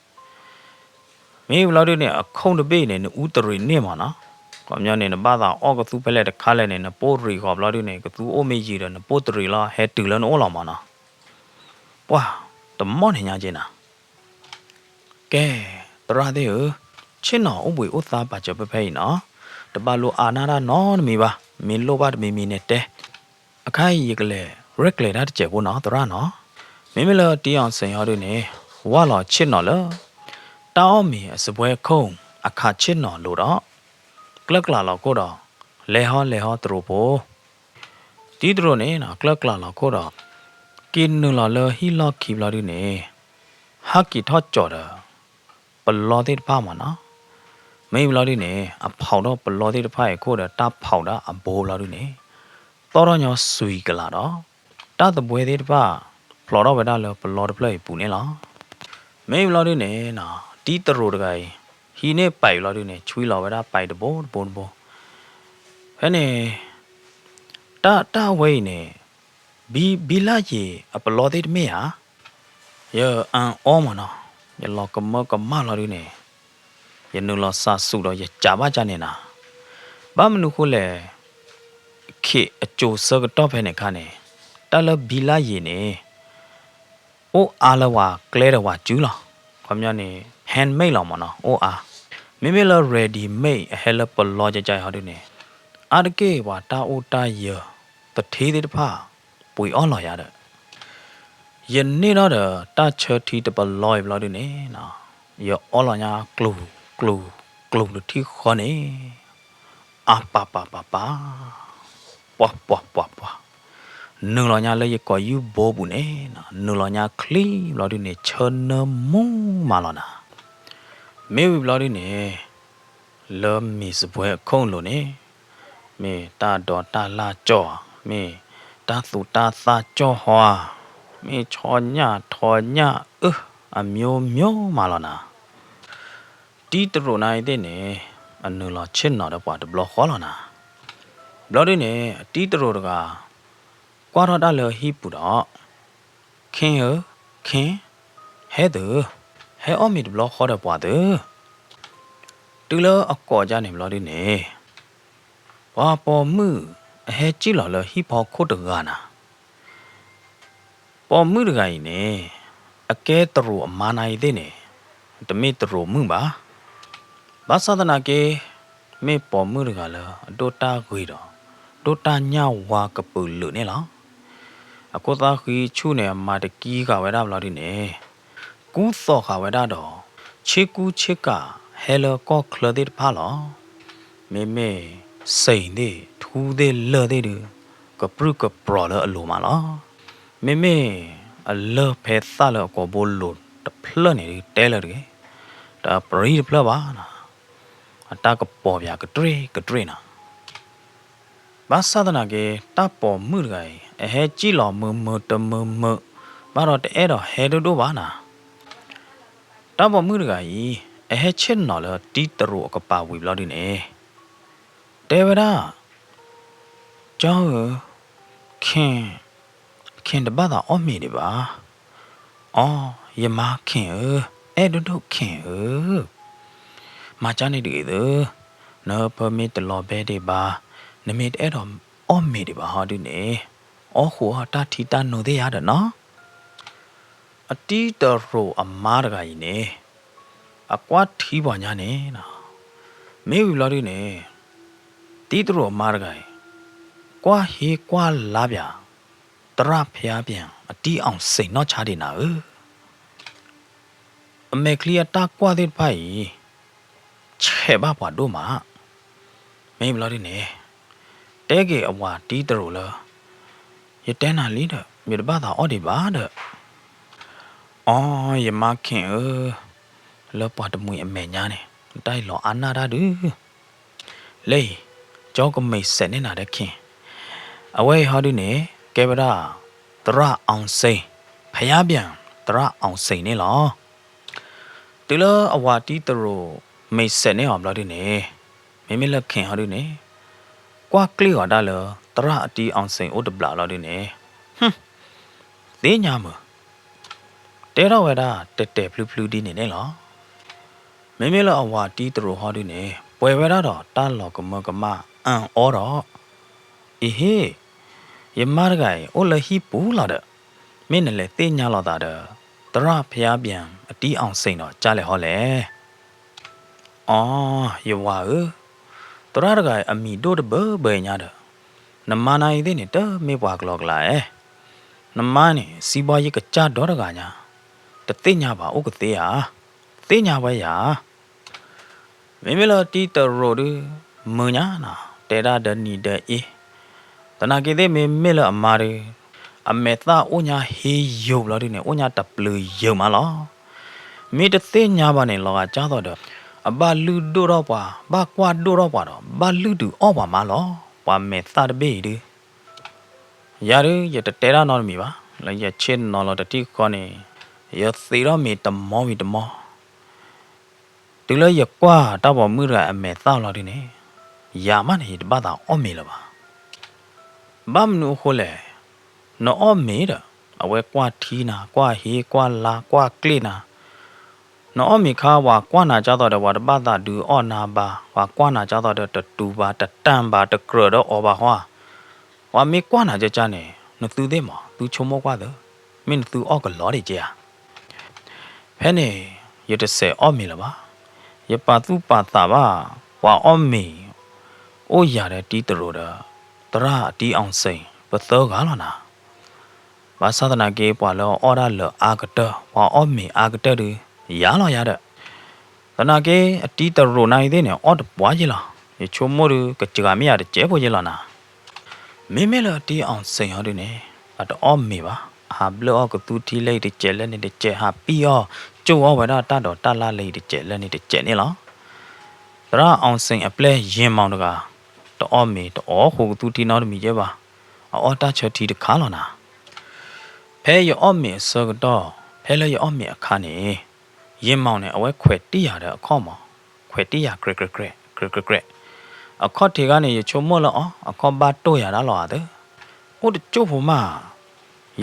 မ့ၢ်ဘျီဒုန့ၣ် အခိၣ်တဘ့ၣ်အံၤန့ၣ် နအူတရံးန့ၢ်မးနီၤ, ခီပညီန့ၣ် နဘၣ်သးအီၣ်ကသူဖဲလဲၣ်တခါလဲၣ်န့ၣ် နပိၢ်ရံးဃီၤဘျီဒုန့ၣ် ကသူအိၣ်မ့ၢ်ယံာ်ဒီး နပိၢ်တရံးလီၤ ဟဲတုၤလၢနအိၣ်လီၤမးနီၤ. ပှၤတမီၢ်န့ၣ်ညါက့နၤ. ကဲ, သရၣ်သ့ၣ်ဧၢ, ဆ့ၣ်နီၤအိၣ်ဘှံးအိၣ်သါပာ်စၢၤဖဲဖဲအံၤနီၤ, တဘၣ်လိၣ်အါနၢ်တၢ်နီတမံၤဘၣ်, မ့ၢ်လိၣ်ဘၣ်တမံၤမံၤန့ၣ်တဲ. အခါအံၤယကလဲၤရဲၣ်ကျဲၤတၢ်တစဲးဖိနီၤ သရၣ်နီၤ. မ့မ့ၢ်လၢတံၢ်အီၣ်စ့ၣ်ဟီဒုန့ၣ် ဝၢ်လီၤဆ့ၣ်နီၤလၢ တၢ်အီၣ်မ့ၤအစပွဲခိၣ်အခးဆ့ၣ်နီၤလိၤဒီး ကျၢၢ်ကျးလီၤခိၣ်ဒီး လဲၤဟီလဲၤဟီတရူးဖိ တံၢ်တရူးန့ၣ် ကျၢၢ်ကျးလီၤခိၣ်ဒီး က့ၤနုာ်လီၤလၢဟံၣ်လီၢ်ခံဘျီဒုန့ၣ် ဟးက့ၤထီၣ်ကၠီၤဒီး ပလီသ့ၣ်တဖၣ်မးနီၤ. မ့ၢ်ဘျီဒုန့ၣ် အဖီၣ်ထီၣ်ပလီသ့ၣ်တဖၣ်အံၤခိၣ်ဒီး တၢ်ဖီၣ်ဒၣ်အဘိဘျီဒုန့ၣ် သီၣ်ထီၣ်ညီစွံကလာ်ဒီး တၢ်သဘှဲသ့ၣ်တဖၣ် ဖျိးထီၣ်ဝဲဒၣ်လၢပလီတဖျၢၣ်အံၤပူၤန့ၣ်လီၤ. မ့ၢ်ဘျီဒုန့ၣ် တံၤတရူးတဂၤအံၤ ဟံးန့ၢ်ပာ်အံၤဘျီဒုန့ၣ် ဆွံလီၤဝဲဒၣ်ပာ်တဘိတဘိတဘိ ဖဲန့ၣ် တၢ်တၢ်ဝဲအံၤန့ၣ် ဘံဘံလၢ်ယံၤအပလီသ့ၣ်တမ့ၢ်ဧါ, ယအၣ်အီမၢ်နီၤ, ယလီၤကမၢကမၣ်လီၤဒုန့ၣ်, ယနုာ်လီၤစးဆူၣ်ဒီးယကးဘၣ်ကၢ်န့ၣ်နၤ, ဘၣ်မနုၤဃိလဲၣ်, ခ့ၣ်အစိၤဆၢကတီၢ်ဖဲန့ၣ်အခါန့ၣ်, တၢ်လၢဘံလၢ်ယံၤန့ၣ် အိၣ်အါလၢပှၤကျဲဒီးပှၤစုလီၤ, ခီပညီန့ၣ် handmade လီၤမၢ်နီၤ, အိၣ်အါ, မ့မ့ၢ်လၢ ready made အဟဲလၢပလီကကါအံၤဟီဒုန့ၣ်, အါတက့ၢ်ပှၤတၢ်အိၣ်တၢ် ယၢၤ သထ့သ့ၣ်တဖၣ် ပှ့ၤအီၣ်လီၤယၤဒီး, ယန့ၢ်ထီၣ်ဒီးတၢ်ဆၢထံတပလီအံၤဘျီဒုန့ၣ်, ယအီလီၤညါကျူၤကျူၤ ကျူၤတထံၣ်ဃီန့ၣ်, အါပၤပၤပၤပၤ, ပှၤပှၤပှၤပှၤ, နုာ်လီၤညါလၢယကိာ်ယူၢ်ဘိပူၤန့ၣ်, နုာ်လီၤညါချံဘျီဒုန့ၣ် ဆၢနၢမူမးလီၤနၤ, မ့ၢ်ဝံၤဘျီဒုန့ၣ် လၢမ့ၢ်စပွဲအခိၣ်လိၤန့ၣ်, မ့ၢ်တၢ်ဒိးတၢ်လၢ်ကၠီၣ်ဧါ, မ့ၢ်တၢ်သူၣ်တၢ်သၣ်ကၠီၣ်ဟီဧါ, မ့ၢ်ဆီညၣ်ထီညၣ်အၢ အမျိုးမျိုးမးလီၤနၤ, တံၤတရူးနၤအံၤသ့ၣ်န့ၣ်, အနုာ်လီၤဆ့ၣ်နီၤဒီးပှၤတဘျီဃီလီၤနၤ, ဘျီဒုန့ၣ် တံၤတရူးတဂၤ ကွၢ်ထီၣ်တၢ်လၢဟံၣ်ပူၤဒီး, ခ့ၣ်ဧၢ, ခ့ၣ်, ဟဲသု, ဟဲအီၣ်မ့ၤတဘျီဃီဒီးပှၤသု, တုၤလၢအကိးကါန့ၣ်ဘျီဒုန့ၣ်, ပှၤပိာ်မုၣ်အဟဲစံၣ်လီၤလၢဟံၣ်ဖီခိၣ်တဂၤနၤ, ပိာ်မုၣ်တဂၤအံၤန့ၣ်, အကဲတရူးအမါနၤအံၤသ့ၣ်န့ၣ်, တမ့ၢ်တရူးမုၣ်ဘၣ်. ဘၣ်ဆၣ်သနာ်က့, မ့ၢ်ပိာ်မုၣ်တဂၤလၢအဒိၣ်တၢ်ဂ့ၤဒီး, ဒိၣ်တၢ်ညၣ်ဝါကပုာ်လုာ်န့ၣ်လီၤ. အခိၣ်သၣ်ဃံဆူၣ်န့ၣ် အမၤတကံဃာ်ဝဲဒၣ်ဘျီဒုန့ၣ်, ကူသိးဃာ်ဝဲဒၣ်ဒီး, ဆ့ကူဆ့ကၤဟဲလၢကီၢ်ချၢသ့ၣ်တဖၣ်လီၤ. မ့မ့ၢ်စ့ၣ်သ့ၣ် ထူသ့ၣ်လၢၢ်သ့ၣ်ဒုး, ကပြုၢ်ကပြီၤလၢအလိၤမးလီၤ. မ့မ့ၢ်အလၢၢ်ဖဲသၣ်လၢအကိာ်ဘိလိၤတဖျၢၣ်န့ၣ်ဒုး တဲလၢတဂ့ၤ, တပရံတဖျၢၣ်ဘၣ်, အတၢ်ကပီၤပၠးကတြ့ၣ်ကတြ့ၣ်နီၤ. ဘၣ်ဆၣ်သနာ်က့ တၢ်ပိာ်မုၣ်တဂၤအံၤ အဟဲစံၣ်လီၤမုာ်မုာ်တမုာ်မုာ်, ဘၣ်ဒီးတအဲၣ်ဒိးဟဲဒိၣ်ဒိၣ်ဘၣ်နၤ. တၢ်ပိာ်မုၣ်တဂၤအံၤ အဟဲဆ့ၣ်နီၤလၢတံၤတရူးအကပၤဝံၤဘျီဒုန့ၣ်, တဲဝဲဒၣ်, ကၠီဧၢ, ခ့ၣ်, ခ့ၣ်တဘၣ်သးအီၣ်မ့ၤဒံးဘၣ်. အိ, ယမါခ့ၣ်ဧၢ, အဲၣ်ဒိၣ်ဒိၣ်ခ့ၣ်ဧၢ, မၤကၢ်န့ၣ်တဂ့ၤသု, နဖၢမ့ၢ်တလီၤဘဲဒံးဘၣ်, နမ့ၢ်တအဲၣ်ဒိးအီၣ်မ့ၤဒံးဘၣ်ဟီဒုန့ၣ်, အီၣ်ဃုာ်အီၣ်တၢ်ထံတၢ်နိသ့ၣ်ယါဒီးနီၤ. အတံၤတရူးအမါတဂၤအံၤန့ၣ်, အကွၢ်ထံပှၤညါန့ၣ်, မ့ၢ်ဝံၤဘျီဒုန့ၣ်, တံၤတရူးအမါတဂၤအံၤ, ကွၢ်ဟ့ကွၢ်လါပၠး, သရၣ်ဖယါပၠး အတံၤအီၣ်စ့ၣ်နီၢ်ဆါဒံးနၤဧၢ. အမဲာ်ချံအတၢ်ကွၢ်သ့ၣ်တဖၣ်အံၤ, ဆဲးဘၣ်ပှၤဒိၣ်မး. မ့ၢ်ဘျီဒုန့ၣ်, တဲက့ၤအဝၤတံၤတရူးလၢ, ယတဲနၤလံဒီး မ့ၢ်တဘၣ်သးအီၣ်ဒံးဘၣ်ဒီး, အိ, ယမါခ့ၣ်ဧၢ, လၢပှၤတမှံၤအမဲာ်ညါန့ၣ် တၢ်အံၤလီၤအါနၢ်တၢ်ဒုး လၢအံၤ, ကၠီကမ့ၢ်စဲးန့ၢ်နၤဒီးခ့ၣ်, အဝဲအံၤဟီဒုန့ၣ် ကဲဝဲဒၣ်, သရၣ်အီၣ်စ့ၣ်, ဖယါပၠး, သရၣ်အီၣ်စ့ၣ်န့ၣ်လီၤ. တုၤလၢအဝၤတံၤတရူး မ့ၢ်စဲးန့ၢ်အီၤဘျီဒုန့ၣ်, မ့မ့ၢ်လၢခ့ၣ်ဟီဒုန့ၣ်, ကွၢ်ကျ့ၣ်အီၤဒၣ်လၢ သရၣ်အတံၤအီၣ်စ့ၣ်အိၣ်တဘျးဘျီဒုန့ၣ်, သ့ၣ်ညါမုာ် တဲထီၣ်ဝဲဒၣ်တဲာ်တဲာ်ဖျုဖျုဒ်န့ၣ်န့ၣ်လီၤ. မ့မ့ၢ်လၢအဝၤတံၤတရူးဟီဒုန့ၣ် ပှဲၤဝဲဒၣ်ဒီးတၢ်လီၤကမၢကမၣ်အၣ်အီဒီး, အံၤဟ့ၣ်, ယမါတဂၤအံၤ အိၣ်လၢဟံၣ်ပူၤလီၤဒီး, မ့ၢ်နလဲၤသ့ၣ်ညါလိာ်သးဒီး သရၣ်ဖယါပၠး အတံၤအီၣ်စ့ၣ်ဒီးကၢ်လဲၣ်ဟီလဲၣ်. အိ, ယဝၤဧၢ, သရၣ်တဂၤအံၤအမံၤဒိၣ်တဘၢဘၢညါဒီး, နမါနၤအံၤသ့ၣ်န့ၣ် တမ့ၢ်ပှၤကလီကလီဧါ. နမါန့ၣ် စံးဘီယကစၢ်ဒီတဂၤညါ, တသ့ၣ်ညါဘၣ်အိၣ်ကသ့ဧါ, သ့ၣ်ညါဝဲယၤ. မ့မ့ၢ်လၢတံၤတရူးဒု မုာ်ညါနီၤ တဲဒၣ်ဒီးနံၤဒီးအ့, သနာ်က့သ့ၣ်မ့မ့ၢ်လၢအမါဒု, အမဲာ်သၣ်အိၣ်ညါဟ့ယိာ်ဘျီဒုန့ၣ် အိၣ်ညါတပျုာ်ယိာ်မးလီၤ. မ့ၢ်တသ့ၣ်ညါဘၣ်န့ၣ် လီၤဂာ်ကၢ်သိးဒီး, အဘၣ်လုၢ်ဒိၣ်ထီၣ်ပှၤ, ဘၣ်ကွၢ်ဒိၣ်ထီၣ်ပှၤဒီး ဘၣ်လုၢ်ဒုးအီၣ်ပှၤမးလီၤ. ပှၤမဲာ်သၣ်တဘ့ၣ်အံၤဒုး ယၤဒုး ယတတဲတၢ်နီတမံၤဘၣ်, လၢယဆ့ၣ်နီၤလီၤတထံၣ်ဃီန့ၣ် ယသံးထီၣ်မ့ၤတမီဝံၤတမီ, တုၤလၢယကွၢ်တၢ်ပိာ်မုၣ်တဂၤအမဲာ်သၣ်လီၤဒုးန့ၣ်, ယၤမးန့ၣ် ယတဘၣ်သးအီၣ်မ့ၤလၢၤဘၣ်. ဘၣ်မနုၤအဃိလဲၣ်, နအီၣ်မ့ၤဒီး အဝဲကွၢ်ထံနၤ, ကွၢ်ဟ့, ကွၢ်လါ, ကွၢ်ကျ့ၣ်နၤ, နအီၣ်မ့ၤခါ ပှၤကွၢ်နၤကၢ်သိးဒီး ပှၤတဘၣ်သးဒုးအီၣ်နၤဘၣ်, ပှၤကွၢ်နၤကၢ်သိးဒီး တတူၤဘၣ်, တတၢၢ်ဘၣ်, တကြၢးဒီးအီၤဘၣ်ဃီဧါ. ပှၤမ့ၢ်ကွၢ်နၤကၢ်ကၢ်န့ၣ် နသုသ့ၣ်မး, သုဆိကမိၣ်ကွၢ်သ့, မ့ၢ်နသုအီၣ်ကလီဒံးက့ဧါ. ဖဲန့ၣ် ယတစဲးအီၣ်မ့ၤလၢၤဘၣ်. ယပာ်သူၣ်ပာ်သးဘၣ် ပှၤအီၣ်မ့ၤ အိၣ်ယၤဒီးတံၤတရိးဒီး သရၣ်အတံၤအီၣ်စ့ၣ် ပသၢဂၤလီၤနၤ. ဘၣ်ဆၣ်သနာ်က့ ပှၤလၢအအီၣ်တၢ်လၢအါကတၢၢ်, ပှၤအီၣ်မ့ၤအါကတၢၢ်ဒုး ယၤလီၤယၤဒီး သနာ်က့ အတံၤတရိးနၤအံၤသ့ၣ်န့ၣ် အီၣ်တပှၢ်ယဲလီၤ. ယဆိကမိၣ်ဒုး ကစှၤမ့ၢ်ယၤတစဲးဖိယဲလီၤနၤ. မ့မ့ၢ်လၢအတံၤအီၣ်စ့ၣ်ဟီဒုးန့ၣ် အတအီၣ်မ့ၤဘၣ်, ဟးဘျၢၣ်အီၣ်ကသူထံလၢအံၤတစဲးလၢန့ၣ်တစဲး, ဟးပံၢ်အီၣ်ကၠိၣ်အီၣ်ဝဲဒၣ်တၢ်ဒိးတၢ်လၢ်လၢအံၤတစဲးလၢန့ၣ်တစဲးန့ၣ်လီၤ. သရၣ်အီၣ်စ့ၣ်အပျဲၢ်ယ့ၢ်မီၣ်တဂၤ တအီၣ်မ့ၤ တအီၣ်ဃိကသူထံနီတမံၤယဲဘၣ်, အအီၣ်တၢ်ဆၢထံတခါလီၤနၤ. ဖဲယအီၣ်မ့ၤအဆၢကတီၢ်, ဖဲလၢယအီၣ်မ့ၤအခါန့ၣ် ယ့ၢ်မီၣ်န့ၣ် အဝဲခွဲးတံၢ်ယၤဒီးအခီၣ်မး, ခွဲးတံၢ်ယၤ ကြဲးကြဲးကြဲး ကြဲးကြဲးကြဲး, အခီၣ်ထံးခါန့ၣ် ယဆိကမိၣ်လၢအီၤ အခီၣ်ဘၣ်တိၢ်ယၤဒၣ်လီၤဧါသၢ, အိၣ်တကၠိၢ်ဖိမး,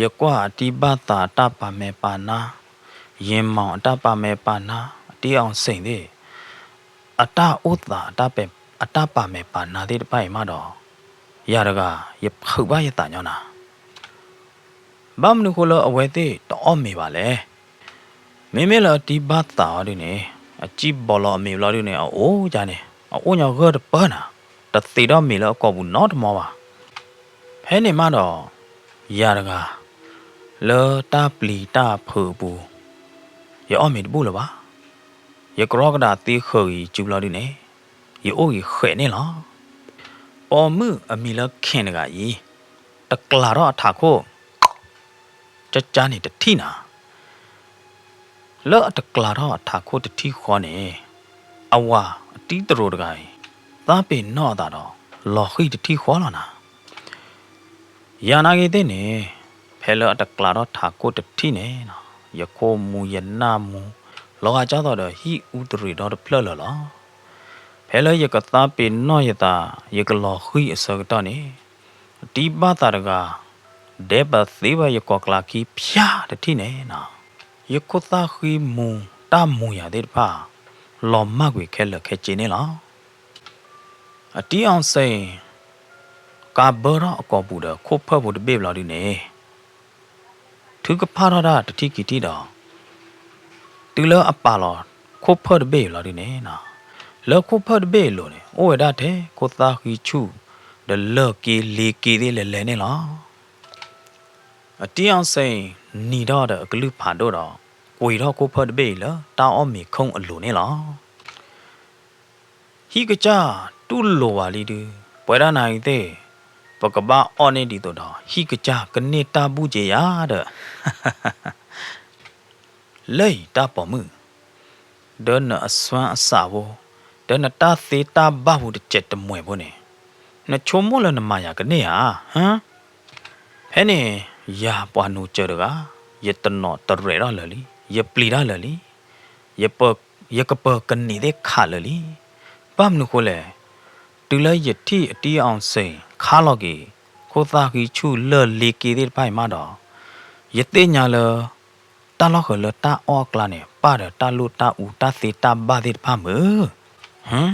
ယကွၢ်အတံၤဘၣ်သးအတၢ်ပာ်မဲာ်ပာ်နါ, ယ့ၢ်မီၣ်အတၢ်ပာ်မဲာ်ပာ်နါ, အတံၤအီၣ်စ့ၣ်သ့ၣ် အတၢ်အိၣ်သး အတၢ်ပာ်မဲာ်ပာ်နါသ့ၣ်တဖၣ်အံၤမးဒီး ယၤတဂၤ ယဖုးဘၣ်ယသးညီနၤ. ဘၣ်မနုၤဃိလၢအဝဲသ့ၣ်တအီၣ်မ့ၤဘၣ်လဲၣ်. မ့မ့ၢ်လၢအတံၤဘၣ်သးအီၤဒုးန့ၣ် အစံၣ်ဘီလီၤအမ့ၤဘျီဒုးန့ၣ် အအိၣ်ယါန့ၣ် အအိၣ်ညီဂၢၢ်တပၢၢ်နၤ, တသံးထီၣ်မ့ၤလၢအကိာ်ပူၤနီတမီဘၣ်. ဖဲန့ၣ်မးဒီး ယၤတဂၤ လၢတၢ်ပျံၤတၢ်ဖုးအပူၤ ယအီၣ်မ့ၤတဘူၣ်လၢၤဘၣ်. ယကရီကဒးသ့ဃၢၤဂံၤစုဘျီဒုးန့ၣ် ယအိၣ်ဂံၤဃဲးန့ၣ်လီၤ. ပိာ်မုၣ်အမံၤလၢခ့ၣ်တဂၤအံၤ တကျးထီၣ်အထးခိၣ် ကၠၢကၠၢန့ၣ်တထံၣ်နၤ. လၢအတကျးထီၣ်အထးခိၣ်တထံၣ်ဃီန့ၣ် အဝၤအတံၤတရိးတဂၤအံၤ သးပ့ၤနီၣ်အသးဒီး လီၤဃံၢ်တထံၣ်ဃီလီၤနၤ. ယၤနာ်ဂ့ၤသ့ၣ်န့ၣ် ဖဲလၢအတကျးထီၣ်ထးခိၣ်တထံၣ်န့ၣ် ယခိၣ်မူယနၢ်မူ လီၤဂာ်ကၢ်သိးဒီးဟံၣ်အူတရံးဒီတဖျၢၣ်လၢာ်လီၤ. ဖဲလၢယကသးပ့ၤနီၣ်ယသး ယကလီၤဃံၢ်အဆၢကတီၢ်န့ၣ် အတံၤဘၣ်သးတဂၤ ဒဲးပသ့ဝဲယကိာ်ကျါခံဖၠၣ်တထံၣ်န့ၣ် ယခိၣ်သၣ်ဃံမူတၢ်မူယၤသ့ၣ်တဖၣ် လီၤမၢ်ကွံာ်ခဲလၢာ်ခဲဆ့န့ၣ်လီၤ. အတံၤအီၣ်စ့ၣ် ကးဘၢထီၣ်အကိာ်ပူၤဒီးခိၣ်ဖၢၣ်ဖိတဘ့ၣ်ဘျီဒုးန့ၣ် ထုကဖၣ်ထီၣ်တၢ်တထံၣ်ခံထံၣ်ဒီး တုၤလၢအပာ်လီၤခိၣ်ဖၢၣ်တဘ့ၣ်အံၤလီၤဒုးန့ၣ် လၢခိၣ်ဖၢၣ်တဘ့ၣ်အလိၤန့ၣ် အိၣ်ဝဲဒၣ်ထဲခိၣ်သၣ်ဃံဆူၣ် ဒီးလၢၢ်က့လ့က့သ့ၣ်လဲၤလဲၤန့ၣ်လီၤ. အတံၤအီၣ်စ့ၣ် နံၤထီၣ်ဒီးအကလုၢ်ဖးဒိၣ်ဒီး ကွံာ်ထီၣ်ခိၣ်ဖၢၣ်တဘ့ၣ်အံၤလၢတၢ်အီၣ်မ့ၤခိၣ်အလိၤန့ၣ်လီၤ. ဟံၣ်ကစၢ်တူၢ်လိာ်ဝဲလံဒုး ပဝဲဒၣ်နၤအံၤသ့ၣ် ပကဘၣ်အီၣ်န့ၢ်ဒ်သိးဒီး ဟံၣ်ကစၢ်ကန့ၢ်တၢ်ဘူၣ်က့ၤယၤဒီး လၢအံၤတၢ်ပိာ်မုၣ်, ဒီးနအစွမ်းအစးဖိ, ဒီးနတၢ်သ့တၢ်ဘၣ်ဖိတစဲးတမှဲၤဖိန့ၣ်, နဆိကမိၣ်လၢနမၤယၤကန့ၢ်ဧါ, ဟၢ? ဖဲန့ၣ် ယၤပှၤနိစၢၤတဂၤ, ယတနီၣ်တရဲးထီၣ်လၢာ်လံ, ယပျံၤတၢ်လၢာ်လံ, ယပ, ယကပၢၤကန့ၢ်သ့ၣ်ခးလၢာ်လံ. ဘၣ်မနုၤဃိလဲၣ်, တုၤလၢယထံၣ်အတံၤအီၣ်စ့ၣ်ခါလီၤက့ၤ ခိၣ်သၣ်ဃံဆူၣ်လၢၢ်လ့က့သ့ၣ်တဖၣ်အံၤမးဒီး, ယသ့ၣ်ညါလၢ တၢ်လီၢ်ဃၢၤလၢတၢ်အီၣ်အကျါန့ၣ် ပၣ်ဒီးတၢ်လိၣ်တၢ်အူတၢ်သ့တၢ်ဘၣ်သ့ၣ်တဖၣ်မုၢ်, ဟၢ,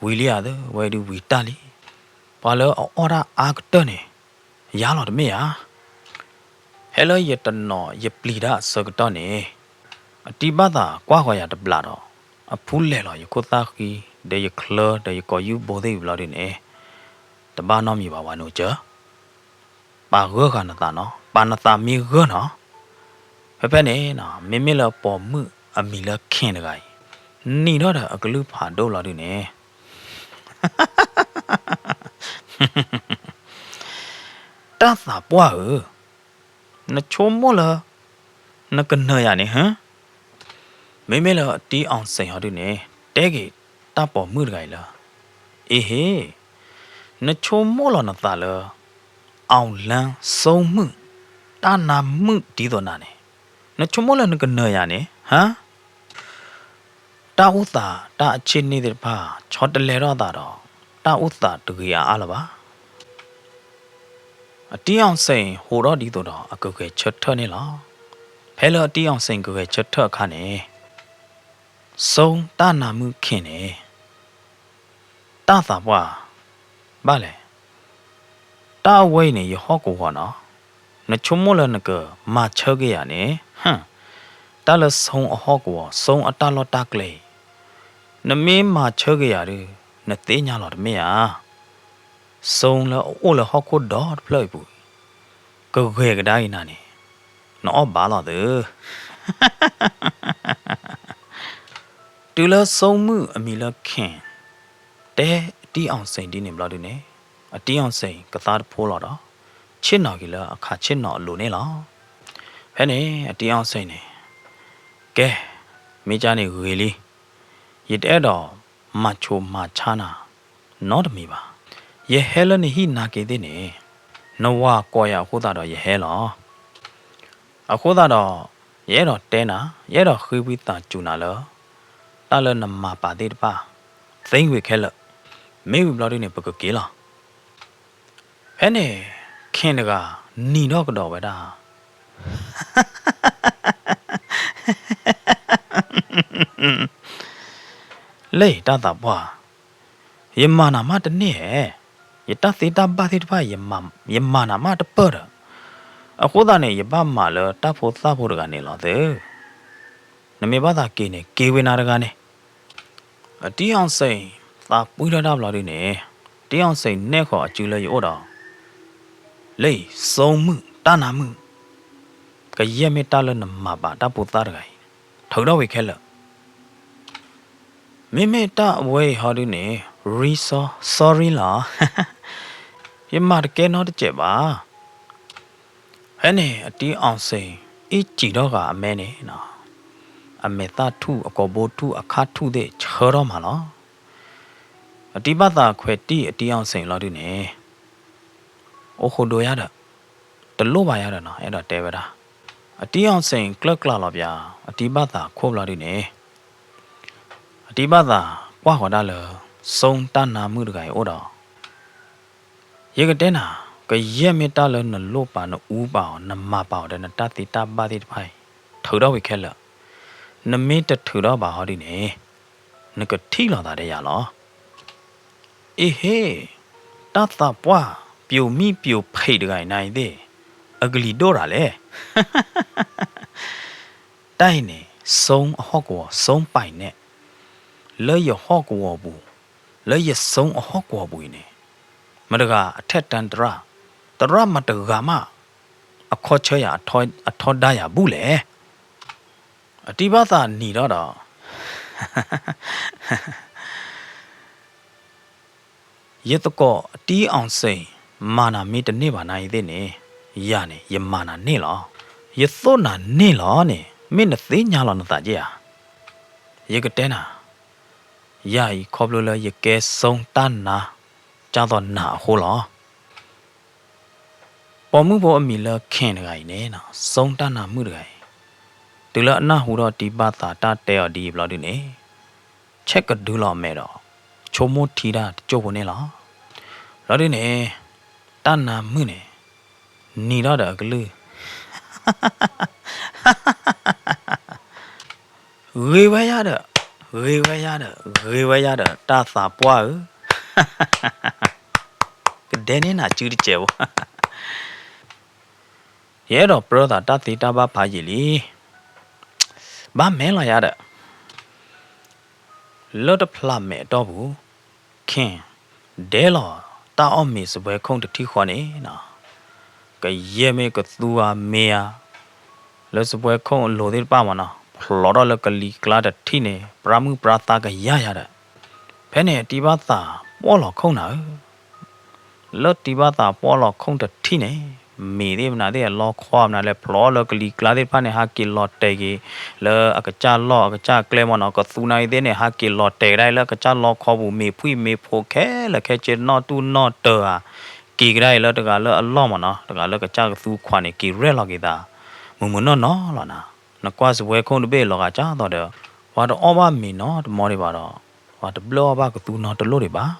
ဝံၤလံဧါသၢ, ဝဲဒုးဝံၤတၢ်လံ. ပှၤလၢအအီၣ်တၢ်အါကတၢၢ်န့ၣ် ယၤလီၤတမ့ၢ်ဧါ. ဖဲလၢယတနီၣ်ယပျံၤတၢ်အဆၢကတီၢ်န့ၣ်, အတံၤဘၣ်သးကွၢ်ဃီၤယၤတဘျီဒီး, အဖူလဲၣ်လီၤယခိၣ်သၣ်ဃံ, ဒီးယချၢ, ဒီးယကိာ်ယူၢ်ဘိသ့ၣ်ဝံၤလီၤဒုးန့ၣ်, တဘၣ်နီတမံၤဘၣ်ဝၤနိကၢၤ ပာ်ဂၢၢ်ဃာ်နသးနီၤ, ပာ်နသးမ့ၢ်ဂၢၢ်နီၤ. ဖဲဖဲန့ၣ်နီၤ, မ့မ့ၢ်လၢပိာ်မုၣ်အမံၤလၢခ့ၣ်တဂၤအံၤ, နံၤထီၣ်ဒီးအကလုၢ်ဖးဒိၣ်လီၤဒုးန့ၣ်, တၢ်သးပှၢ်ဧၢ, နဆိကမိၣ်လၢ နကနၢၤယၤန့ၣ်ဟၢ, မ့မ့ၢ်လၢအတံၤအီၣ်စ့ၣ်ဟီဒုးန့ၣ် တဲက့ၤတၢ်ပိာ်မုၣ်တဂၤအံၤလၢ အ့ဟ့, နဆိကမိၣ်လီၤနသးလၢ အောင်လံ ဆိကမိၣ် တၢ်နါမုၣ်ဒ်သိးနၤန့ၣ်, နဆိကမိၣ်လၢနကနၢၤယၤန့ၣ် ဟါ? တၢ်အိၣ်သးတၢ်အဆ့ၣ်န့ၢ်သ့ၣ်တဖၣ် ဆီတလဲထီၣ်သးဒီး တၢ်အိၣ်သးတဂ့ၤအါအါလၢၤဘၣ်. အတံၤအောင်စိန်ဟူးထီၣ်ဒ်သိးဒီးအကဂဲၤဆၢထၢၣ်န့ၣ်လီၤ. ဖဲလၢအတံၤအောင်စိန်ကဂဲၤဆၢထၢၣ်အခါန့ၣ် ဆိတၢ်နါမုၣ်ခင်န့ၣ် တၢ်သးပှၢ် ဘၣ်လဲၣ်, တၢ်အဝဲအံၤန့ၣ် ယဟီၣ်ကဝီၤနီၤ, နဆိကမိၣ်လၢနကမၤဆၢက့ၤယၤန့ၣ်, တၢ်လၢဆိအဟီၣ်ကဝီၤ ဆိအတၢ်လီၢ်တၢ်ကျဲအံၤ နမ့ၢ်မၤဆၢက့ၤယၤဒီး နသ့ၣ်ညါလီၤတမ့ၢ်ဧါ. ဆိလၢအအိၣ်လၢဟီၣ်ခိၣ်ဒီတဖျၢၣ်အံၤပူၤ ကဂဲၤကဒါက့ၤနၤန့ၣ် နအီၣ်ဘၣ်လီၤသု. တုၤလၢဆိကမိၣ်အမံၤလၢ ခင် တဲအတံၤအောင်စိန်ဒ်န့ၣ်ဘျီဒုန့ၣ်, အတံၤအောင်စိန်ကသါတဖိလီၤဒီး ဆ့ၣ်နီၤက့ၤလၢအခးဆ့ၣ်နီၤအလိၤန့ၣ်လီၤ. ဖဲန့ၣ် အတံၤအောင်စိန်န့ၣ်, ကဲ, မ့ၢ်ကန့ၣ်ဂ့ၤလံ, ယတအဲၣ်ဒိးမၤဆိမၤဆါနၤ နီတမံၤဘၣ်. ယဟဲလၢနဟံၣ်နာ်က့သ့ၣ်န့ၣ်, နဝၤကိးယၤအဃိသတးဒီးယဟဲလီၤ. အဃိသတးဒီး ယအဲၣ်ဒိးတဲနၤ, ယအဲၣ်ဒိးဃ့ဝံသးစူၤနၤလၢ တၢ်လၢနမၤပာ်သ့ၣ်တဖၣ် သ့ဝံၤခဲလၢာ်, မ့ၢ်ဝံၤဘျီဒုန့ၣ် ပကက့ၤလီၤ. ဖဲန့ၣ် ခင်တဂၤ နံၤထီၣ်ကဒီးဝဲဒၣ် လၢတၢ်သးပှၢ်, ယမၤနၤမးတန့ၢ်ဧဲ, ယတၢ်သ့တၢ်ဘၣ်သ့ၣ်တဖၣ် ယမၤနၤမးတပၢၢ်ဒီး, အဃိသတးန့ၣ် ယဘၣ်မၤလၢတၢ်ဖိသၣ်ဖိတဂၤန့ၣ်လီၤသု. နမ့ၢ်ဘၣ်သးက့ၤန့ၣ် က့ၤဝဲနၤတဂၤန့ၣ်. အတံၤအောင်စိန် သးပှံၢ်ထီၣ်တၢ်ဘျီဒုန့ၣ်, တံၤအောင်စိန် နဲၣ်ဃီၤအစုလၢယအိၣ်ဒီး, လၢ ဆိကမိၣ် တၢ်နါမုၣ်, ကယဲၢ်မ့ၢ်တၢ်လၢနမၤဘၣ်တၢ်ဖိသၣ်တဂၤအံၤ, ထုးထီၣ်ဝံၤခဲလၢာ်. မ့မ့ၢ်တၢ်အဝဲအံၤဟီဒုန့ၣ် re-, sorry လီၤ. ယမၤတကဲနီတစဲးဘၣ်. ဖဲန့ၣ် အတံၤအောင်စိန် အ့ၣ်စံၣ်ထီၣ်ဃာ်အမဲန့ၣ်, အမဲာ်သၣ်ထူၣ် အကိာ်ဘိထူၣ် အခါထူၣ်သ့ၣ်ဆၢထီၣ်မးလီၤ. အတံၤဘၣ်သးခွဲးတံၢ်အတံၤအောင်စိန်လီၤဒုန့ၣ်, အိၣ်ဃိဒိယါဒီး, တလိၣ်ဘၣ်ယါဒီးနီၤ အဲၣ်ဒိးတဲဝဲဒၣ်. အတံၤအောင်စိန် ကျၢၢ်ကျါလီၤပၠး အတံၤဘၣ်သးအခိၣ်ဘျီဒုန့ၣ်, အတံၤဘၣ်သးကွၢ်ဃီၤဒၣ်လၢ ဆိတၢ်နါမုၣ်တဂၤအံၤအိၣ်ဒီး ယကတဲနၤ, ကယဲၢ်မ့ၢ်တၢ်လၢနလိၣ်ပာ်နအူပာ်အီၤ နမၤပာ်အီၤဒီးနတၢ်သ့တၢ်ဘၣ်သ့ၣ်တဖၣ်အံၤ, ထုးထီၣ်ဝံၤခဲလၢာ်. နမ့ၢ်တထုးထီၣ်ဘၣ်ဟီဒုန့ၣ်, နကထံၣ်လိာ်သးဒီးယၤလီၤ. အ့ဟ့, တၢ်သးပှၢ် ပျိၤမံပျိၤဖံးတဂၤအံၤနၤအံၤသ့ၣ်, အကလံၤဒိၣ်ရၤလဲၣ်. တၢ်အံၤန့ၣ် ဆိအဟီၣ်ကဝီၤ ဆိပာ်အံၤန့ၣ်, လၢယဟီၣ်ကဝီၤပူၤ, လၢယဆိအဟီၣ်ကဝီၤပူၤအံၤန့ၣ်, မတဂၤအထဲတၢ်တရၣ်, တရၣ်မတဂၤမး အခီဆၢယၤ အထီဒါယၤဘူၣ်လဲၣ်. အတံၤဘၣ်သးနံၤထီၣ်ဒီး ယသကိးအတံၤအောင်စိန် မၤနၤမ့ၢ်တန့ၢ်ဘၣ်နၤအံၤသ့ၣ်န့ၣ်, ယၤန့ၣ် ယမၤနၤန့ၢ်လီၤ. ယသိၣ်နၤန့ၢ်လီၤန့ၣ် မ့ၢ်နသ့ၣ်ညါလီၤနသးက့ဧါ. ယကတဲနၤ, ယၤအံၤခီဖျိလၢယကဲဆိတၢ်နါ ကၢ်သိးနၤအဃိလီၤ. ပိာ်မုၣ်ဖိအမံၤလၢ ခင် တဂၤအံၤန့ၣ်, ဆိတၢ်နါမုၣ်တဂၤအံၤ, တုၤလၢအနၢ်ဟူထီၣ်တံၤဘၣ်သးတၢ်တဲအီၤဒ်အံၤဘျီဒုန့ၣ်, ဆဲးကဒုလီၤအမဲာ်ဒီး ဆိကမိၣ်ထံတၢ်တစိၢ်ဖိန့ၣ်လီၤ. ဘျီဒုန့ၣ်, တၢ်နါမုၣ်န့ၣ် နံၤထီၣ်ဒီးအကလုၢ် ဂ့ၤဝဲယါဒီး, ဂ့ၤဝဲယါဒီး, ဂ့ၤဝဲယါဒီး တၢ်သးပှၢ်ဧၢ, ကဒဲန့ၢ်နၤစုတစဲးဖိ, ယအဲၣ်ဒိးပြၢသးတၢ်သ့တၢ်ဘၣ်ဖးယံာ်လံ, ဘၣ်မဲာ်လီၤယါဒီး, လၢတဖျးမဲာ်အတီၢ်ပူၤ, ခင် ဒဲလီၤတၢ်အီၣ်မ့ၤစားပွဲခုံတထံၣ်ဃီန့ၣ်, ကယဲၢ်မ့ၢ်ကသူဧါမ့ၢ်ဧါ, လၢစားပွဲခုံအလိၤသ့ၣ်တဖၣ်မးနီၤ ဖျိးထီၣ်လၢကလံၤကျါတထံၣ်န့ၣ် ပြၢ်မုၣ်ပြၢ်သါကယါယါဒီး, ဖဲန့ၣ်အတံၤဘၣ်သးပှီၢ်လီၤခိၣ်နၤဧၢ, လၢတံၤဘၣ်သးပှီၢ်လီၤခိၣ်တထံၣ်န့ၣ် မ့ၤသ့ၣ်မနုၤသ့ၣ် အလီၢ်ခီမနုၤလဲၣ် ဖျိးလၢကလံၤကျါသ့ၣ်တဖၣ်န့ၣ် ဟးက့ၤလီၤတဲာ်က့ၤ လၢအကစၢ်လီၢ်အကစၢ်ကျဲမ့ၢ်နီၤ, ကသူနၤအံၤသ့ၣ်န့ၣ် ဟးက့ၤလီၤတဲာ်ကဒါလၢအကစၢ်လီၢ်ခီပူၤ မ့ၤဖှံမ့ၤဖိခဲလၢာ်ခဲဆ့နီၣ်တူၢ်နီၣ်တၢၤဧါ, က့ၤကဒါအံၤလၢတဂၤလၢအလီၢ်မ့ၢ်နီၤ, တဂၤလၢကစၢ်ကသူခွးန့ၣ် က့ၤရဲၣ်လီၤက့ၤသး မုၢ်မုၢ်နီၢ်နီၢ်လီၤနၤ. နကွၢ်စပွဲခိၣ်တဘ့ၣ်လီၤဂာ်ကၢ်သိးဒီး ပှၤတအီၣ်ဘၣ်မ့ၤနီတမီဒံးဘၣ်ဒီး ပှၤတဘျၢၣ်အီၣ်ဘၣ်ကသူနီတလိၣ်ဒံးဘၣ်.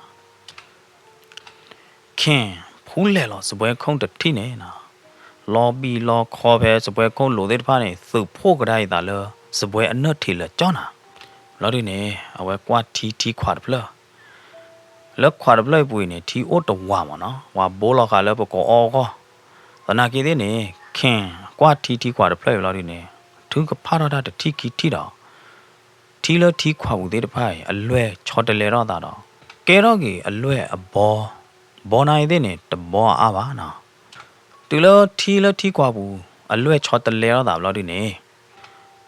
ခ့ၣ် ဖူလဲၣ်လီၤစပွဲခိၣ်တထံၣ်န့ၣ်နီၤ, လီၤဘံၣ်လီၤခီဖဲစပွဲခိၣ်လိၤသ့ၣ်တဖၣ်န့ၣ် သုးဖှိၣ်ကဒါအံၤသးလၢ စပွဲအနၢၣ်ထံးလၢာ်ကၠီနၤ. ဘျီဒုန့ၣ် အဝဲကွၢ်ထံထံခွးတဖျၢၣ် လၢခွးတဖျၢၣ်အံၤပူၤအံၤန့ၣ် ထံအိၣ်တဝးမ့ၢ်နီၤ, ဝးဘိလီၤဃာ်လၢပကိးအီၣ်အဂီၢ်, သနာ်က့သ့ၣ်န့ၣ် ခ့ၣ် ကွၢ်ထံထံခွးတဖျၢၣ်အံၤဘျီဒုန့ၣ် ထုကဖၣ်ထီၣ်တၢ်တထံၣ်ခံထံၣ်ဒီး ထံလၢထံခွးပူၤသ့ၣ်တဖၣ်အံၤ အလွဲၢ်ဆီတလဲထီၣ်သးဒီး ကဲထီၣ်က့ၤအလွဲၢ်အဘီ, ဘီနၤအံၤသ့ၣ်န့ၣ် တဘီအါအါဘၣ်နီၤ. တုၤလၢထံလၢထံခွးပူၤ အလွဲၢ်ဆီတလဲထီၣ်သးဘျီဒုန့ၣ်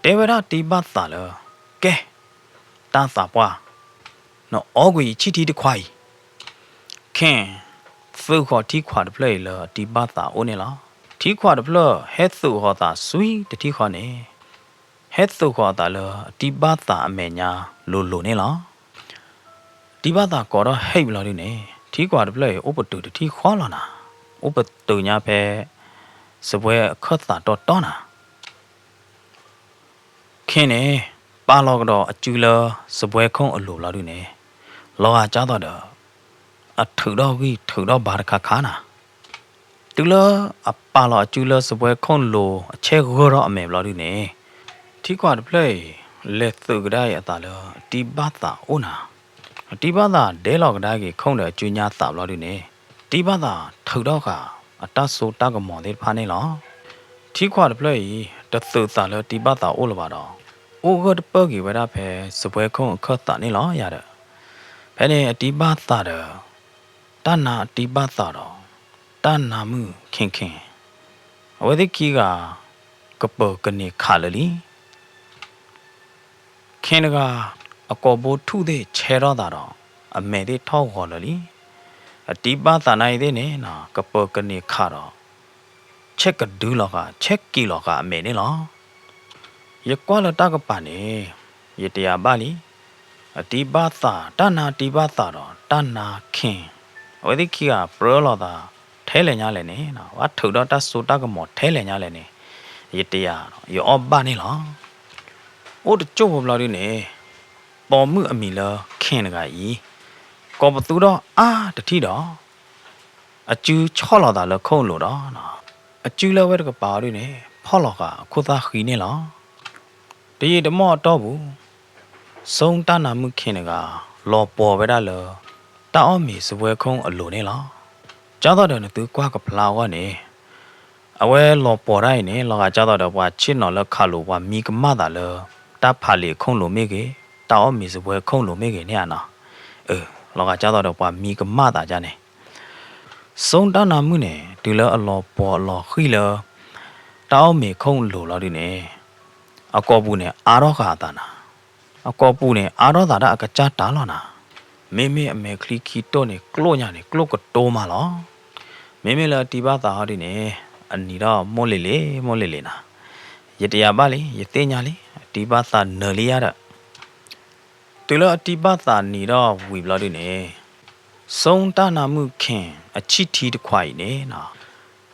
တဲဝဲဒၣ်တံဘၣ်သးလၢ ကဲ တၢ်သးပှၢ် နအီကွံာ်ယထံၣ်ထံတခွးအံၤ. ခ့ၣ် သုးဃီၤထံခွးတဖျၢၣ်အံၤလၢအတံဘၣ်သးအိၣ်န့ၣ်လီၤ. ထံခွးတဖျၢၣ်ဟဲသုးဃီၤသးစွံတထံဃီန့ၣ် ဟဲသုးဃီၤအသးလၢအတံဘၣ်သးအမဲာ်ညါလိၤလိၤန့ၣ်လီၤ. တံဘၣ်သးကိးထီၣ်ဟဲဘျီဒုန့ၣ် ထံခွးတဖျၢၣ်အံၤ အိၣ်ပတုာ်တထံဃီလီၤနၤ, အိၣ်ပတုာ်ညါဖဲ စပွဲအခၢၣ်သးတီတီနၤ. ခ့ၣ်န့ၣ် ပာ်လီၤကဒီးအစုလၢစပွဲခိၣ်အလိၤဘျီဒုန့ၣ် လီၤဂာ်ကၢ်သိးဒီး အထုးထီၣ်ဂံၢ်ထုးထီၣ်ဘါတခါခါနၤ. တုၤလၢအပာ်လီၤအစုလၢစပွဲခိၣ်လိၤအဆဲၣ်ဂၢၢ်ထီၣ်အမဲာ်ဘျီဒုန့ၣ် ထံခွးတဖျၢၣ်အံၤ လဲၤသုးကဒါအံၤအသးလၢအတံဘၣ်သးအိၣ်နၤ. အတံဘၣ်သးဒဲလီၤကဒါက့ၤခိၣ်ဒီးအစုညါသးဘျီဒုန့ၣ် တံဘၣ်သးထုးထီၣ်ဃာ်အတၢ်စိတၢ်ကမီၤသ့ၣ်တဖၣ်န့ၣ်လီၤ. ထံခွးတဖျၢၣ်အံၤ တသုးသးလၢတံဘၣ်သးအိၣ်လၢၤဘၣ်ဒီး အိၣ်ဂၢၢ်တပၢၢ်က့ၤဝဲဒၣ်ဖဲစပွဲခိၣ်အခၢၣ်သးန့ၣ်လီၤယၤဒီး ဖဲန့ၣ်အတံဘၣ်သးဒီး တၢ်နါအတံဘၣ်သးဒီး တၢ်နါမုၣ်ခ့ၣ်ခ့ၣ် အဝဲသ့ၣ်ခံဂၤ ကပၢၤကန့ၢ်ခးလၢာ်လံ. ခ့ၣ်တဂၤ အကိာ်ဘိထူၣ်သ့ၣ်ဆဲထီၣ်သးဒီး အမဲာ်သ့ၣ်ထီၣ်ဂီၤလၢာ်လံ. အတံဘၣ်သးနါအံၤသ့ၣ်န့ၣ် ကပၢၤကန့ၢ်ခးဒီး ဆဲးကဒုလီၤဃာ် ဆဲးက့ၤလီၤဃာ်အမဲာ်န့ၣ်လီၤ. ယကွၢ်လၢတၢ်ကပၤန့ၣ် ယတယာ်ဘၣ်လံ. အတံဘၣ်သး တၢ်နါတံဘၣ်သးဒီး တၢ်နါခ့ၣ် အဝဲသ့ၣ်ခံဂၤပြၢလီၤသး ထဲလဲၣ်ညါလဲၣ်န့ၣ် ဘၣ်ထုးဒီးတၢ်စိတၢ်ကမီၤထဲလဲၣ်ညါလဲၣ်န့ၣ် ယတယာ် ယအီၣ်ဘၣ်န့ၣ်လီၤ. အိၣ်တကၠိၢ်ဖိဘျီဒုန့ၣ် ပိာ်မုၣ်အမံၤလၢခ့ၣ်တဂၤအံၤ ကိးပသူထီၣ်အါတထံၣ်ဒီး အစုဆီၣ်လီၤသးလၢခိၣ်လိၤဒီး အစုလၢအဝဲတကပၤအီၤဒုန့ၣ် ဖီၣ်လီၤဃာ်အခိၣ်သၣ်ဃံန့ၣ်လီၤ. တယံာ်တမီၢ်အတီၢ်ပူၤ ဆိတၢ်နါမုၣ်ခ့ၣ်တဂၤ လီၤပှီၤဝဲဒၣ်လၢ တၢ်အီၣ်မ့ၤစပွဲခိၣ်အလိၤန့ၣ်လီၤ. ကၢ်သိးဒီးနသုကွၢ်ကဖျါအဂီၢ်န့ၣ် အဝဲလီၤပှီၤတၢ်အံၤန့ၣ် လီၤဂာ်ကၢ်သိးဒီးပှၤဆ့ၣ်နီၤလၢခးလိာ် ပှၤမံကမၣ်သးလၢ တၢ်ဖးလံာ်အခိၣ်လိၤမ့ၢ်ဂ့ၤ တၢ်အီၣ်မ့ၤစပွဲခိၣ်လိၤမ့ၢ်ဂ့ၤန့ၣ်ဧါနီၤ. အၢ လီၤဂာ်ကၢ်သိးဒီးပှၤမံကမၣ်သးဒ်န့ၣ် ဆိတၢ်နါမုၣ်န့ၣ် တုၤလၢအလီၤပှီၤအလီၤဃံၢ်လၢ တၢ်အီၣ်မ့ၤခိၣ်လိၤလီၤဒုန့ၣ် အကိာ်ပူၤန့ၣ် အါထီၣ်ဃာ်အသးနၤ, အကိာ်ပူၤန့ၣ် အါထီၣ်သးဒၣ်အကစၢ်တၢ်လီၤနၤ. မ့မ့ၢ်အမဲာ်ချံခံတိၢ်န့ၣ် ကျိၣ်ညါန့ၣ် ကျိၣ်ကတိၤမးလီၤ. မ့မ့ၢ်လၢအတံဘၣ်သးဟီဒုန့ၣ် အနံၤထီၣ်မိၢ်လ့ၤလ့ၤ မိၢ်လ့ၤလ့ၤနၤ. ယတယာ်ဘၣ်လံ ယသ့ၣ်ညါလံ အတံဘၣ်သးနၢၤလံယါဒီး တုၤလၢအတံဘၣ်သးနံၤထီၣ်ဝံၤဘျီဒုန့ၣ် ဆိတၢ်နါမုၣ်ခ့ၣ်အဆံၣ်ထံတခွးအံၤန့ၣ်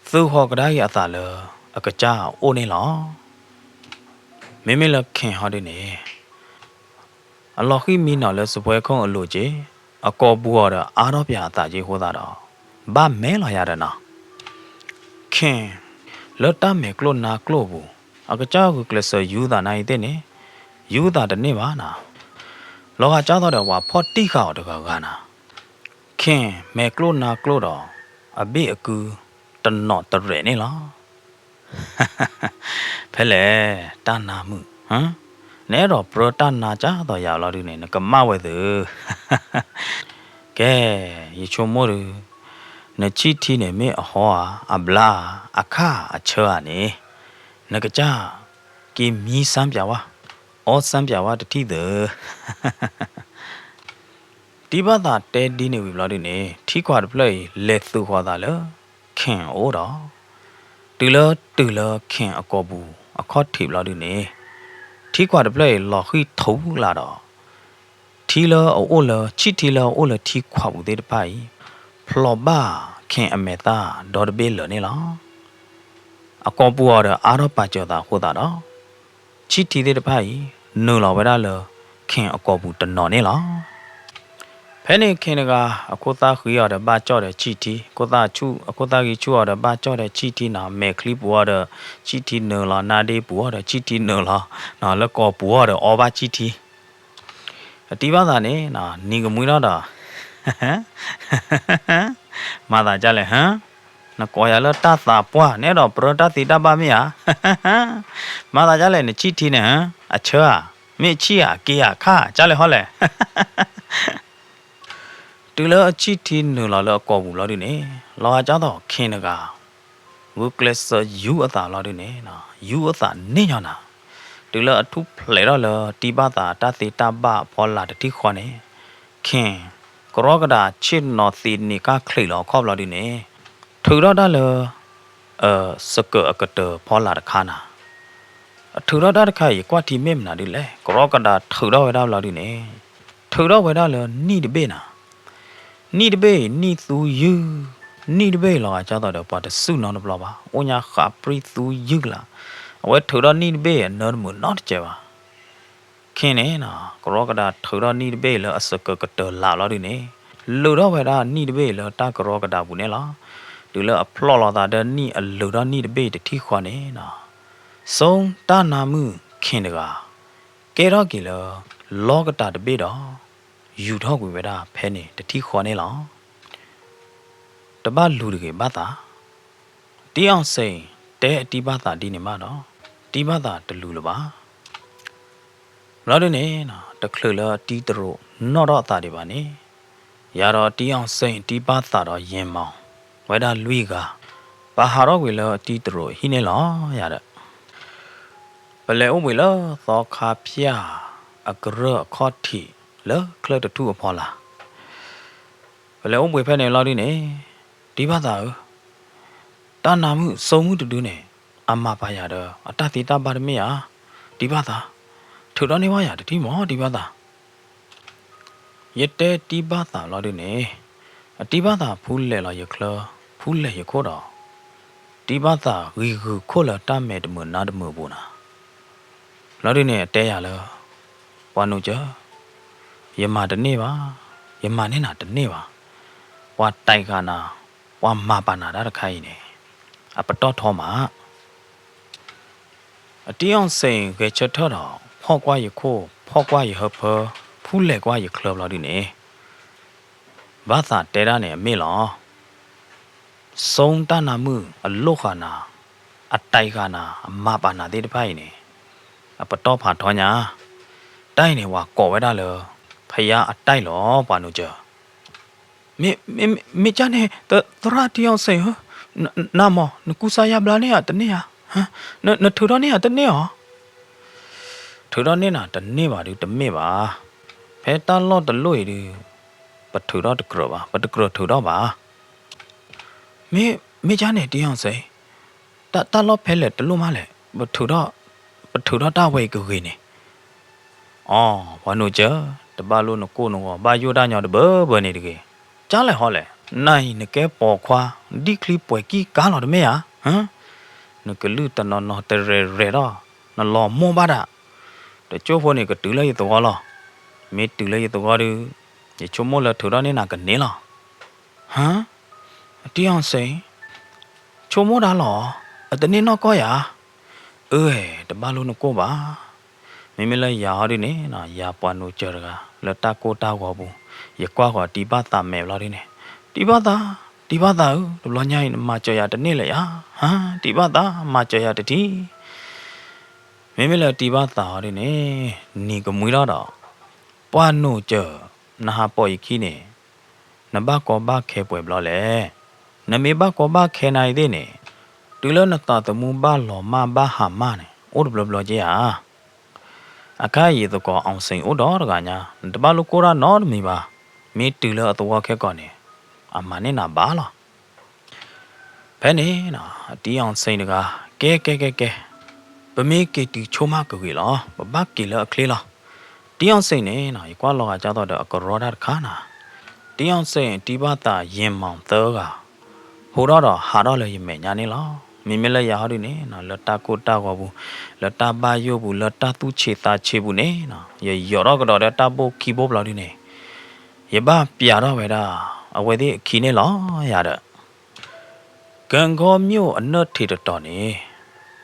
သုးဃီၤကဒါက့ၤအသးလၢအကစၢ်အအိၣ်န့ၣ်လီၤ. မ့မ့ၢ်လၢခ့ၣ်ဟီဒုန့ၣ် အလီၤဃံၢ်မံနီၤလၢစပွဲခိၣ်အလိၤက့ၤ အကိာ်ပူၤအီၤဒီးအါထီၣ်ပၠးအသးက့ၤအဃိသတးဒီး ဘၣ်မဲာ်လီၤယၤဒီးနီၤ. ခ့ၣ် လၢတၢ်မဲာ်ကျိၣ်နါကျိၣ်အပူၤ အကစၢ်ဂုာ်ကျဲးစၢးယူသးနါအံၤသ့ၣ်န့ၣ် ယူသးတန့ၢ်ဘၣ်နၤ. လီၤဂာ်ကၢ်သိးဒီးပှၤဖီၣ်တံၢ်ဃာ်အီၤတဂၤဂၤနၤ. ခ့ၣ် မဲာ်ကျိၣ်နါကျိၣ်ဒီး အဘ့ၣ်အကု တနီၤတရဲၣ်န့ၣ်လီၤ. ဖဲလဲၣ် တၢ်နါမုၣ်, နအဲၣ်ဒိးပြၢတၢ်နါကၢ်သိးယၤလီၤဒုန့ၣ် နကမၣ်ဝဲသု. ကဲ, ယဆိကမိၣ်ဒု, နဆံၣ်ထံန့ၣ်မ့ၢ်အဟီဧါ, အဘျါဧါ, အခၣ်အဆၢဧါန့ၣ်, နကစၢ် က့ၤမံစၢ်ပၠးဝါ, အီစၢ်ပၠးဝါတထံၣ်သု. တံၤဘၣ်သးတဲဒ်န့ၣ်ဝံၤဘျီဒုန့ၣ် ထံခွးတဖျၢၣ်အံၤ လဲၤသုးဃီၤသးလၢ ခ့ၣ်အအိၣ်ဒီး တုၤလၢတုၤလၢခ့ၣ်အကိာ်ပူၤအခီၣ်ထံးဘျီဒုန့ၣ်, ထံခွးတဖျၢၣ်အံၤလီၤဃံၢ်ထူလၢ်ဒီး ထံလၢအအိၣ်လၢ ဆံၣ်ထံလၢအအိၣ်လၢထံခွးပူၤသ့ၣ်တဖၣ်အံၤ ဖျိးဘၣ်ခ့ၣ်အမဲာ်သၣ်ဒီတဘ့ၣ်လၢာ်န့ၣ်လီၤ. အကိာ်ပူၤအီၤဒီးအါထီၣ်ပာ်စၢၤသးအဃိသတးဒီး ဆံၣ်ထံသ့ၣ်တဖၣ်အံၤ နုာ်လီၤဝဲဒၣ်လၢ ခ့ၣ်အကိာ်ပူၤတနီၤန့ၣ်လီၤ. ဖဲန့ၣ်ခ့ၣ်တဂၤ အခိၣ်သၣ်ဃံအီၤဒီးဘၣ်ကၠီၣ်ဒီးဆံၣ်ထံ, အခိၣ်သၣ်ဆူၣ် အခိၣ်သၣ်ဃံဆူၣ်အီၤဒီးဘၣ်ကၠီၣ်ဒီးဆံၣ်ထံနီၤ, မဲာ်ချံပူၤအီၤဒီးဆံၣ်ထံနုာ်လီၤ, နါဒ့ပူၤအီၤဒီးဆံၣ်ထံနုာ်လီၤ, လၢကိာ်ပူၤအီၤဒီးအီဘၣ်ဆံၣ်ထံ အတံၤဘၣ်သးန့ၣ် နံၤကမှံထီၣ်ဒီး မၤသးဒ်လဲၣ်, နကိးယၤလၢတၢ်သးပှၢ် နအဲၣ်ဒိးပြၢတၢ်သ့တၢ်ဘၣ်မ့ၢ်ဧါ, မၤသးဒ်လဲၣ် နဆံၣ်ထံန့ၣ်, အဆၢဧါ, မ့ၢ်ဆံၣ်ဧါ, က့ၤဧါ, ခါဧါ, ဒ်လဲၣ်ဟီလဲၣ်. တုၤလၢအဆံၣ်ထံနုာ်လီၤလၢအကိာ်ပူၤလီၤဒုန့ၣ်, လီၤဂာ်ကၠီသီၣ်ခ့ၣ်တဂၤ ဂုာ်ကျဲးစၢးယူၤအသးလီၤဒုန့ၣ်, ယူၤအသးန့ၣ်ညီနၤ, တုၤလၢအထူၣ်ဖျဲးထီၣ်လၢတံၤဘၣ်သးတၢ်သ့တၢ်ဘၣ်အဖီလာ်တထံၣ်ဃီန့ၣ်, ခ့ၣ် ကရီကဒးဆ့ၣ်နီၤသ့န့ၣ်ကၢ်ချံးလီၤအခီၣ်ဘျီဒုန့ၣ်, ထုးထီၣ်တၢ်လၢ အစကၢၤအကတၢၢ်ဖီလာ်တခါနၤ, အထုးထီၣ်တၢ်တခါအံၤကွၢ်ထံမ့ၢ်မနုၤဒ်လဲၣ်, ကရီကဒးထုးထီၣ်ဝဲဒၣ်ဘျီဒုန့ၣ်, ထုးထီၣ်ဝဲဒၣ်လၢနံၣ်တဘ့ၣ်နၤ နံၣ်တဘ့ၣ်အံၤ နံၣ်သူယုၢ်, နံၣ်တဘ့ၣ်အံၤလီၤဂာ်ကၠီသီၣ်ဒီး ပှၤတစူၢ်နီတဘျီဘၣ်, အိၣ်ညါဃးပြံသူယုၢ်လၢ်, အဝဲထုးထီၣ်နံၣ်တဘ့ၣ်အံၤ အနၢတမုာ်နီတစဲးဘၣ်. ခ့ၣ်န့ၣ် ကရီကဒးထုးထီၣ်နံၣ်တဘ့ၣ်အံၤလၢအစကၢၤကတၢၢ်လၢ်ဘျီဒုန့ၣ်, လုၢ်ထီၣ်ဝဲဒၣ်နံၣ်တဘ့ၣ်အံၤလၢတၢ်ကရီကဒးပူၤန့ၣ်လီၤ. တုၤလၢအဖျိးလိာ်သးဒီးနံၣ်အလုၢ်ထီၣ်နံၣ်တဘ့ၣ်အံၤတထံၣ်ဃီန့ၣ်, စိတၢ်နါမုၣ်ခ့ၣ်တဂၤ ကဲထီၣ်က့ၤလၢ လီကတၢ်တဘ့ၣ်ဒီး ယူၤထီၣ်ကွံာ်ဝဲဒၣ်ဖဲန့ၣ်တထံၣ်ဃီန့ၣ်လီၤ. တဘၣ်လူၤတဂ့ၤဘၣ်သး, တံၤအီၣ်စ့ၣ်တဲအတံၤဘၣ်သးဒ်န့ၣ်မးဒီး, တံၤဘၣ်သးတလူၤလၢၤဘၣ်. ဘျီဒုန့ၣ်, တချုးလၢအတံၤတရိးနီၣ်ထီၣ်အသးဒံးဘၣ်န့ၣ်, ယၤဒီးတံၤအီၣ်စ့ၣ်တံၤဘၣ်သးဒီးယဲၢ်မီၤ, ဝဲဒၣ်လွံၢ်ဂၤ, ပဟးထီၣ်ကွံာ်လၢအတံၤတရိးအဟံၣ်န့ၣ်လီၤ. ယၤဒီး ပလဲၤအိၣ်ဘှံးလၢသီခါဖၠၣ်အကရၢၢ်အခီၣ်ထံးလၢချၢတထူၣ်အဖီလာ်, ပလဲၤအိၣ်ဘှံးဖဲန့ၣ်လီၤဒုန့ၣ်, တံၤဘၣ်သးဧၢ, တၢ်နါမုၣ်စိမုၣ်တဒုန့ၣ် အမၤပာ်ယၤဒီး အတၢ်သ့တၢ်ဘၣ်တမ့ၢ်ဧါ, တံၤဘၣ်သး, ထုးထီၣ်န့ၢ်ဘၣ်ယၤတထံၣ်မီၤ တံၤဘၣ်သး. ယတဲတံၤဘၣ်သးလီၤဒုန့ၣ်, အတံၤဘၣ်သးဖူလဲၣ်လီၤယချၢ, ဖူလဲၣ်ယခိၣ်ဒီး, တံၤဘၣ်သးဂံၤဂုာ်ခိၣ်လၢတၢ်မဲာ်တမုာ်နါတမုာ်အပူၤနၤ, လီၤဒုန့ၣ်အတဲယၤလၢ, ပှၤနိၣ်ကၢ, ယမၤတန့ၢ်ဘၣ်, ယမၤန့ၢ်နၤတန့ၢ်ဘၣ်, ပှၤတဲာ်ဃာ်နၤ, ပှၤမၤပာ်နၤတၢ်တခါအံၤန့ၣ်, အပတီၢ်ထီမး အတံၤအီၣ်စ့ၣ်ဂဲၤဆၢထၢၣ်ဒီး ဖီၣ်ကွၢ်ယခိၣ်, ဖီၣ်ကွၢ်ယဟၢဖၢ, ဖူလဲၣ်ကွၢ်ယချၢဘျီဒုန့ၣ်, ဘၣ်သးတဲဒၣ်န့ၣ်အမ့ၢ်လီၤ. စိတၢ်နါမုၣ်အလိၣ်ဃာ်နၤ, အတဲာ်ဃာ်နၤ, အမၤပာ်နၤသ့ၣ်တဖၣ်အံၤန့ၣ်, အပတီၢ်ဖးထီညါ, တၢ်အံၤန့ၣ် ပှၤကိးဝဲဒၣ်လၢ ဖယါအတဲာ်လီၤ ပှၤနိၣ်ကၢ. မ့ၢ်, မ့ၢ်, မ့ၢ်ကၢ်န့ၣ် သရၣ်တံၤအီၣ်စ့ၣ်ဧၢ, နမီၤ နကူစါယါဘျါန့ၢ်ဧါတန့ၢ်ဧါ, နထုးထီၣ်န့ၢ်ဧါတန့ၢ်ဧါ. ထုးထီၣ်န့ၢ်နၤတန့ၢ်ဘၣ်ဒုတမ့ၢ်ဘၣ်. ဖဲတၢ်လီၢ်တလီၢ်အံၤဒု ပထုးထီၣ်တကြၢးဘၣ်, ပတကြၢးထုးထီၣ်ဘၣ်. မ့ၢ်, မ့ၢ်ကၢ်န့ၣ်တံၤအီၣ်စ့ၣ်, တၢ်, တၢ်လီၢ်ဖဲလဲၣ်တလီၢ်မးလဲၣ်, ပထုးထီၣ်, ပထုးထီၣ်တၢ်ဝဲအံၤကဂ့ၤန့ၣ်. အိ, ပှၤနိၣ်ကၢ, တဘၣ်လိၣ်နကိၢ်နဂီၤ ဘၣ်ယိၣ်တၢ်ညီတဘၢဘၢန့ၣ်တဂ့ၤ. ကၢ်လဲၣ်ဟီလဲၣ်, နၤအံၤနကဲပိာ်ခွါ, ဒံၣ်ချံပှဲၤကံၢ်ကါလီၤတမ့ၢ်ဧါ. နကလုၢ်တနီၤနီၤတရဲၣ်ရဲၣ်ဒီး, နလီၤမိၢ်ဘၣ်ဒၣ်. တကၠိဖိန့ၣ်ကတုၤလၢယသဝီလီၤ. မ့ၢ်တုၤလၢယသဝီဒု, ယဆိကမိၣ်လၢထုးထီၣ်န့ၢ်နၤကန့ၢ်လီၤ. ဟါ, တံၤအီၣ်စ့ၣ်, ဆိကမိၣ်ဒၣ်လီၤ, အတန့ၢ်နီၢ်ကီၢ်ယၤ. အၢ, တဘၣ်လိၣ်နကိၢ်ဘၣ်. မ့မ့ၢ်လၢယၤဟီဒုန့ၣ်, ယၤပှၤနိၣ်ကၢတဂၤ လၢတၢ်ကိၢ်တၢ်ဂီၤပူၤ, ယကွၢ်ဃီၤတံၤဘၣ်သးမဲာ်ဘျီဒုန့ၣ်, တံၤဘၣ်သး, တံၤဘၣ်သးဧၢ, တဘျီညါအံၤနမၤစၢၤယၤတန့ၢ်လၢၤဧါ. ဟါ, တံၤဘၣ်သး, မၤစၢၤယၤတထံၣ်. မ့မ့ၢ်လၢတံၤဘၣ်သးဟီဒုန့ၣ်, နံၤကမှံထီၣ်ဒီး, ပှၤနိၣ်ကၢ, နဟးပိာ်ယခံန့ၣ်, နဘၣ်ကီဘၣ်ခဲပှဲၤဘျီလဲၣ်. နမ့ၢ်ဘၣ်ကီဘၣ်ခဲနၤအံၤသ့ၣ်န့ၣ်, တုၤလၢနသးသမူဘၣ်လီၤမၢ်ဘၣ်ဟးမၢ်န့ၣ် အိၣ်တဘျီဘျီက့ဧါ. အခါအံၤယသကိးအီၣ်စ့ၣ်အိၣ်ဒီးတဂၤညါ, နတဘၣ်လိၣ်ကိၢ်တၢ်နီတမံၤဘၣ်. မ့ၢ်တုၤလၢအသဝီခဲကိာ်န့ၣ်, အမၤန့ၢ်နၤဘၣ်လီၤ. ဖဲန့ၣ်နီၤ အတံအီၣ်စ့ၣ်တဂၤ ကဲကဲကဲကဲ, ပမ့ၢ်က့ၤတုၤဆိမးကဂ့ၤလီၤ, ပဘၣ်က့ၤလၢအချ့လီၤ. တံအီၣ်စ့ၣ်န့ၣ်နီၤ ယကွၢ်လီၤဂာ်ကၢ်သိးဒီးအကရီတၢ်တခါနီၤ, တံအီၣ်စ့ၣ် တံဘၣ်သးယံာ်မီၢ်သၢဂၤ ဟူးထီၣ်ဒီးဟးထီၣ်လၢယမဲာ်ညါန့ၣ်လီၤ. မ့မ့ၢ်လၢယၤဟီဒုန့ၣ်နီၤ လၢတၢ်ကိၢ်တၢ်ဂီၤပူၤ, လၢတၢ်ဘၣ်ယိၣ်ပူၤ, လၢတၢ်သူၣ်ဆံးသးဆံးပူၤန့ၣ်နီၤ ယယီၤထီၣ်ကဒီးဒီးတၢ်ဘိၣ်ခံဘိၣ်ဘျီဒုန့ၣ် ယဘၣ်ပျးထီၣ်ဝဲဒၣ် အဝဲသ့ၣ်အခံန့ၣ်လီၤယၤဒီး ကၢၣ်ကီၤမၠိၣ်အနၢၣ်ထံးတတီၤန့ၣ်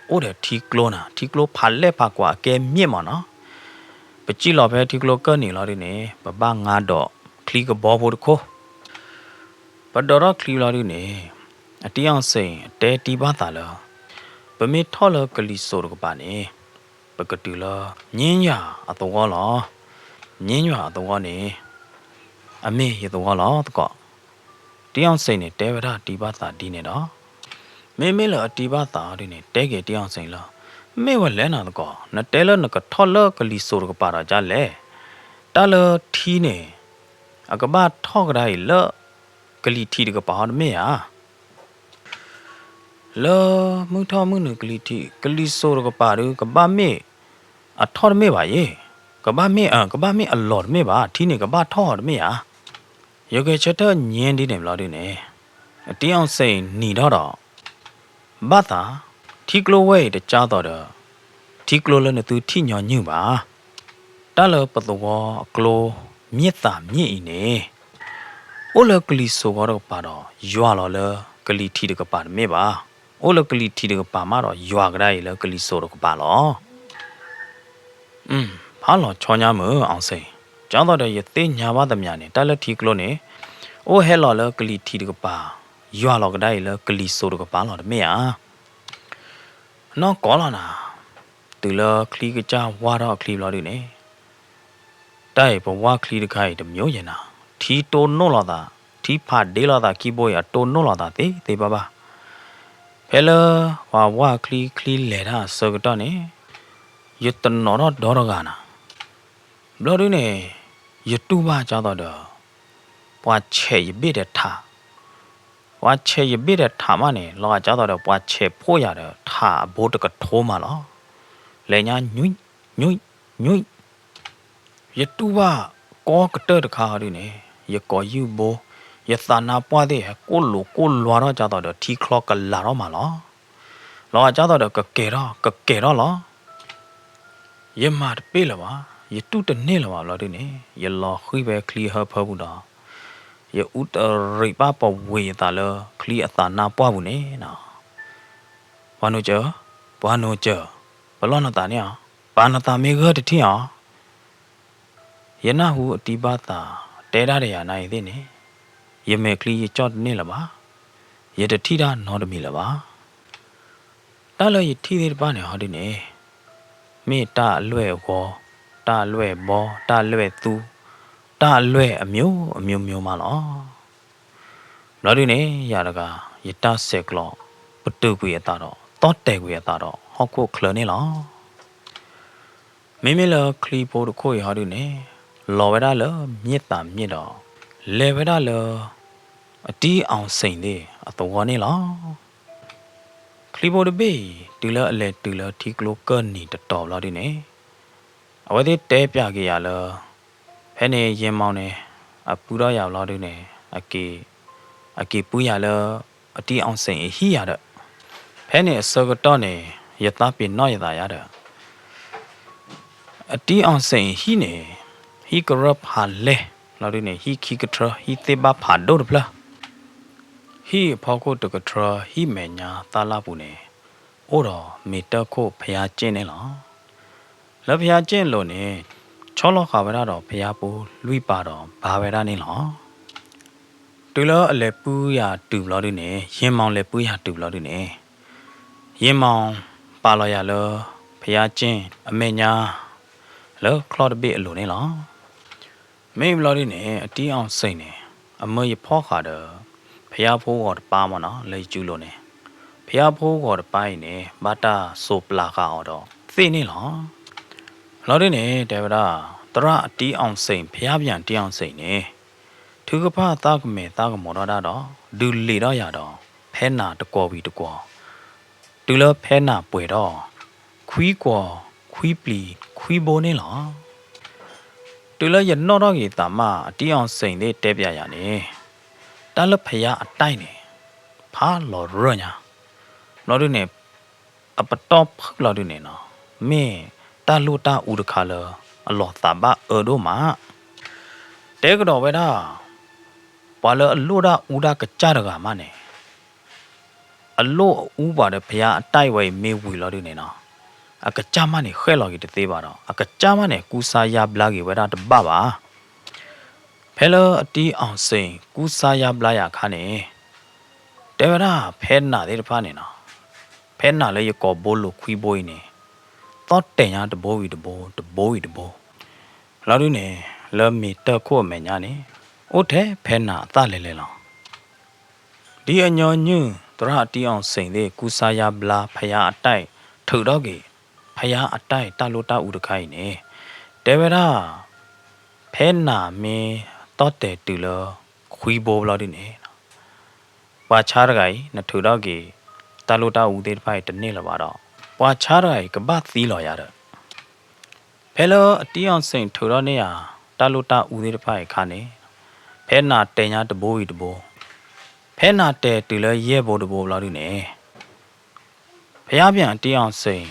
အိၣ်ဒီးထံကျိနၤ, ထံကျိဖးလဲၢ်ဖးကွၢ်အကဲမ့ၢ်မးနီၤ. ပစံၣ်လီၤဖဲထံကျိကၢၢ်နံၤလီၤဒုန့ၣ် ပဘၣ်ငါဒိးချံကဘီဖိတခိၣ်, ပဒိးထီၣ်ချံလီၤဒုန့ၣ် အတံအီၣ်စ့ၣ်အတဲတံဘၣ်သးလၢ ပမ့ၢ်ထီၣ်လၢကလံၤစိးတကပၤန့ၣ် ပကတုၤလၢ ညင်းယၤအသဝီလီၤ. ညင်းယၤအသဝီန့ၣ် အမ့ၢ်ယသဝီလီၤသကိး. တံအီၣ်စ့ၣ်န့ၣ်တဲဝဲဒၣ်တံဘၣ်သးဒ်န့ၣ်ဒီး မ့မ့ၢ်လၢအတံဘၣ်သးဒ်န့ၣ် တဲက့ၤတံအီၣ်စ့ၣ်လၢ မ့ၢ်ဝဲလဲၣ်နၤသကိး နတဲလၢနကထီၣ်လၢကလံၤစိးတကပၤဒီးဒ်လဲၣ်, တၢ်လၢထံန့ၣ် အကဘၣ်ထီၣ်ကဒါအံၤလၢ ကလံၤထံးတကပၤဟီတမ့ၢ်ဧါ. လၢမုၢ်ထီၣ်မုၢ်နုာ်ကလံၤထံး ကလံၤစိးတကပၤဒီးကဘၣ်မ့ၢ်အထီၣ်တမ့ၢ်ဘၣ်ယ့ၣ်, ကဘၣ်မ့ၢ် ကဘၣ်မ့ၢ်အလီၤတမ့ၢ်ဘၣ်, ထံန့ၣ်ကဘၣ်ထီၣ်တမ့ၢ်ဧါ. ယဂဲၤဆၢထၢၣ်ညါဒ်န့ၣ်ဘျီဒုန့ၣ် အတံအီၣ်စ့ၣ်နံၤထီၣ်ဒီး ဘၣ်သး ထံကျိဝဲအံၤတကၢ်သိးဒီး ထံကျိလၢနသုထံၣ်ညီနုၢ်ဘၣ်. တၢ်လၢပသဝီအကျိ မ့ၢ်သးမ့ၢ်အံၤန့ၣ် အိၣ်လၢကလံၤစိးကီတကပၤဒီး ယွၤလီၤလၢကလံၤထံးတကပၤတမ့ၢ်ဘၣ်. အိၣ်လၢကလံၤထံးတကပၤမးဒီး ယွၤကဒါအံၤလၢကလံၤစိးတကပၤလီၤ. ဖးလီၤဆီညါမုၢ်အီၣ်စ့ၣ်, ကၢ်သိးဒီးယသ့ၣ်ညါဘၣ်သမျးန့ၣ် တၢ်လၢထံကျိန့ၣ် အိၣ်ဟဲလီၤလၢကလံၤထံးတကပၤ, ယွၤလီၤကဒါအံၤလၢကလံၤစိးတကပၤလီၤတမ့ၢ်ဧါ. နီၢ်ကီၢ်လီၤနၤ, တုၤလၢချံကစၢ်ဝါထီၣ်အချံဘျီဒုန့ၣ် တၢ်အံၤပဝါချံတခါအံၤတမံၤယဲနၤ, ထံတိၢ်နီၣ်လိာ်သး, ထံဖးဒ့လိာ်သးခံဘိအံၤ အတိၢ်နီၣ်လိာ်သးသ့သ့ဘၣ်ဘၣ်. ဖဲလၢပှၤဝါချံချံလဲၤတၢ်အဆၢကတီၢ်န့ၣ် ယတနီၤထီၣ်ဒီတဂၤနၤ. ဘျီဒုန့ၣ် ယတူၢ်ဘၣ်ကၢ်သိးဒီး ပှၤဆဲးယဘ့ၣ်ဒီးထး, ပှၤဆဲးယဘ့ၣ်ဒီးထးမးန့ၣ် လီၤဂာ်ကၢ်သိးဒီး ပှၤဆဲးဖိယၤဒီးထးအဘိတကထိမးလီၤ. လဲၤညါ ညွံ ညွံ ညွံ ယတူၢ်ဘၣ်ကီကတၢၢ်တခါဟီဒုန့ၣ် ယကိာ်ယူၢ်ဘိ, ယသးနါပှၢ်သ့ၣ်ဟဲကိၢ်လိာ်ကိၢ်လွါထီၣ်ကၢ်သိးဒီး ထံချီကလာ်ထီၣ်မးလီၤ. လီၤဂာ်ကၢ်သိးဒီးကကဲၤထီၣ် ကကဲၤထီၣ်လီၤ. ယမၤတပ့ၢ်လၢၤဘၣ်, ယတူၢ်တန့ၢ်လၢၤဘၣ်ဘျီဒုန့ၣ် ယလီၤဃံၤဖဲချံဟၢဖၢပူၤဒီး ယအူတရံးဘၣ်ပဝ့ၤအသးလၢချံအသးနါပှၢ်ပူၤန့ၣ်နီၤ. ပှၤနိကၢၤ, ပှၤနိကၢၤ, ပလီၢ်နသးန့ၢ်အီၤ, ပာ်နသးမ့ၢ်ဂၢၢ်တထံၣ်အီၤ. ယနၢ်ဟူအတံဘၣ်သးတဲဒၣ်တယၤနၤအံၤသ့ၣ်န့ၣ် ယမဲာ်ချံယကၠီၣ်တန့ၢ်လၢၤဘၣ်, ယတထံၣ်တၢ်နီတမံၤလၢၤဘၣ်. တၢ်လၢယထံၣ်သ့ၣ်တဖၣ်န့ၣ်ဟီဒုန့ၣ် မ့ၢ်တၢ်အလွဲၢ်အဂီၢ်, တၢ်အလွဲၢ်ဘီ, တၢ်အလွဲၢ်သူ, တၢ်အလွဲၢ်အမျိုးအမျိုးမျိုးမးလီၤ. ဘျီဒုန့ၣ် ယၤတဂၤ ယတၢ်ဆဲးကျိး ပတုာ်ကွံာ်အသးဒီး သီၣ်တဲာ်ကွံာ်အသးဒီးဟီၣ်ခိၣ်ချၢန့ၣ်လီၤ. မ့မ့ၢ်လၢချံဖိတခိၣ်အံၤဟီဒုန့ၣ် လီၤဝဲဒၣ်လၢမျ့ၢ်သးမျ့ၢ်ဒီး လဲၤဝဲဒၣ်လၢ အတံအီၣ်စ့ၣ်သ့ၣ်အသဝီန့ၣ်လီၤ. ချံဖိတဘ့ၣ်အံၤ တုၤလၢအလဲၤတုၤလၢထံကျိကၢၢ်နံၤတတီၤဘျီဒုန့ၣ် အဝဲသ့ၣ်တဲပျးက့ၤယၤလၢ ဖဲန့ၣ်ယဲမီၤန့ၣ် အပုၢ်ထီၣ်ယၤဘျီဒုန့ၣ် အက့ၤပုၢ်ယၤလၢ အတံအီၣ်စ့ၣ်အဟံၣ်ယၤဒီး ဖဲန့ၣ်အဆၢကတီၢ်န့ၣ် ယသးပ့ၤနီၣ်ယသးယၤဒီး အတံအီၣ်စ့ၣ်အဟံၣ်န့ၣ် ဟံၣ်ကရၢၢ်ဖးလဲၢ်လီၤဒုန့ၣ် ဟံၣ်ခံကထြၢ ဟံၣ်သ့ၣ်ဘၣ်ဖးဒိၣ်တဖျၢၣ် ဟံၣ်အဖီခိၣ်တကထြၢ ဟံၣ်မဲာ်ညါသၣ်လၣ်ပူၤန့ၣ် အိၣ်ဒီးမ့ၢ်တၢ်ခိၣ်ဖယါက့ၣ်န့ၣ်လီၤ. လၢဖယါက့ၣ်အလိၤန့ၣ် ဆီလီၤဃာ်ဝဲဒၣ်ဒီးဖယါဖိလွံၢ်ပၤဒီးဘါဝဲဒၣ်န့ၣ်လီၤ. တုၤလၢအလဲၤပုၢ်ယၤတုၤဘျီဒုန့ၣ် ယဲမီၤလဲၤပုၢ်ယၤတုၤဘျီဒုန့ၣ် ယဲမီၤပာ်လီၤယၤလၢ ဖယါက့ၣ်အမဲာ်ညါ လၢချီၣ်တဘ့ၣ်အလိၤန့ၣ်လီၤ. မ့ၢ်ဘျီဒုန့ၣ် အတံအီၣ်စ့ၣ်န့ၣ် အမၢယဖီၣ်ဃာ်ဒီး ဖယါဖိဂီၤတပၤမ့ၢ်နီၤ လၢယစုလိၤန့ၣ် ဖယါဖိဂီၤတပၤအံၤန့ၣ် ဘၣ်တၢ်စိးပျးဃာ်အီၤဒီးသ့ၣ်န့ၣ်လီၤ. လီၤဒုန့ၣ် တဲဝဲဒၣ် သရၣ်အတံအီၣ်စ့ၣ် ဖယါပယၣ်တံအီၣ်စ့ၣ်န့ၣ် ထုကဖၣ်သးကမဲာ်သးကမိၤထီၣ်ဒၣ်ဒီး ဒုးလ့ၤထီၣ်ယၤဒီး ဖ ဖဲနၤတကွီၤဝံၤတကွီၤ, တုၤလၢဖဲနၤပှဲၤထီၣ် ခွံကွီၤ ခွံပျံၤ ခွံဘိန့ၣ်လီၤ. တုၤလၢယနီၣ်ထီၣ်က့ၤသးမး အတံအီၤစ့ၣ်သ့ၣ်တဲပၠးယၤန့ၣ်, တၢ်လၢဖယါအတဲၣ်န့ၣ် ဖးလီၤရၢၢ်ညါ, ဘျီဒုန့ၣ် အပတီၢ်ဖုၣ်လီၤဒုန့ၣ်နီၤ, မ့ၢ်တၢ်လိၣ်တၢ်အူတခါလၢ အလီၤသးဘၣ်အၢဒိၣ်မး, တဲကဒီးဝဲဒၣ် ပှၤလၢအလိၣ်တၢ်အူတၢ်ကစၢ်တဂၤမးန့ၣ် အလိၣ်အအူပှၤဒီးဖယါအတဲၣ်ဝဲအံၤမ့ၢ်ဝံၤလီၤဒုန့ၣ်နီၤ, အကစၢ်မးန့ၣ်ဃဲၣ်လီၤက့ၤတသ့ဘၣ်ဒီး အကစၢ်မးန့ၣ် ကူစါယါဘျါက့ၤဝဲဒၣ်တဘၣ်ဘၣ်. ဖဲလၢအတံအီၤစ့ၣ် ကူစါယါဘျါယၤအခါန့ၣ် တဲဝဲဒၣ်ဖဲနၤသ့ၣ်တဖၣ်န့ၣ်နီၤ, ဖဲနၤလၢယကိာ်ဘိလိၤခွံဘိအံၤန့ၣ် သီၣ်တဲာ်ညါတဘိဝံၤတဘိ တဘိဝံၤတဘိ လီၤဒုန့ၣ် လၢမ့ၢ်တၢ်ခိၣ်အမဲာ်ညါန့ၣ် အိၣ်ထဲဖဲနၤအသၣ်လဲၤလဲၤလီၤ. ဒ်အညီနုၢ် သရၣ်အတံအီၤစ့ၣ်သ့ၣ် ကူစါယါဘျါဖယါအတဲၣ် ထုးထီၣ်က့ၤ ဖယါအတဲၣ်တၢ်လိၣ်တၢ်အူတခါအံၤန့ၣ် တဲဝဲဒၣ် ဖဲနၤမ့ၢ်သီၣ်တဲာ်တုၤလၢ ခွံဘိဘျီဒုန့ၣ် ပှၤဆါတဂၤအံၤ နထုးထီၣ်က့ၤ တၢ်လိၣ်တၢ်အူသ့ၣ်တဖၣ်အံၤတန့ၢ်လၢၤဘၣ်ဒီး ပှၤဆါတဂၤအံၤ ကဘၣ်သံလီၤယၤဒီး ဖဲလၢအတံအီၤစ့ၣ်ထုးထီၣ်န့ၢ်ယၤ တၢ်လိၣ်တၢ်အူသ့ၣ်တဖၣ်အံၤအခါန့ၣ် ဖဲနၤတဲာ်ညါတဘိဝံၤတဘိ, ဖဲနၤတဲာ်တုၤလၢယဲၢ်ဘိတဘိဘျီဒုန့ၣ် ဖယါပၠးအတံအီၤစ့ၣ်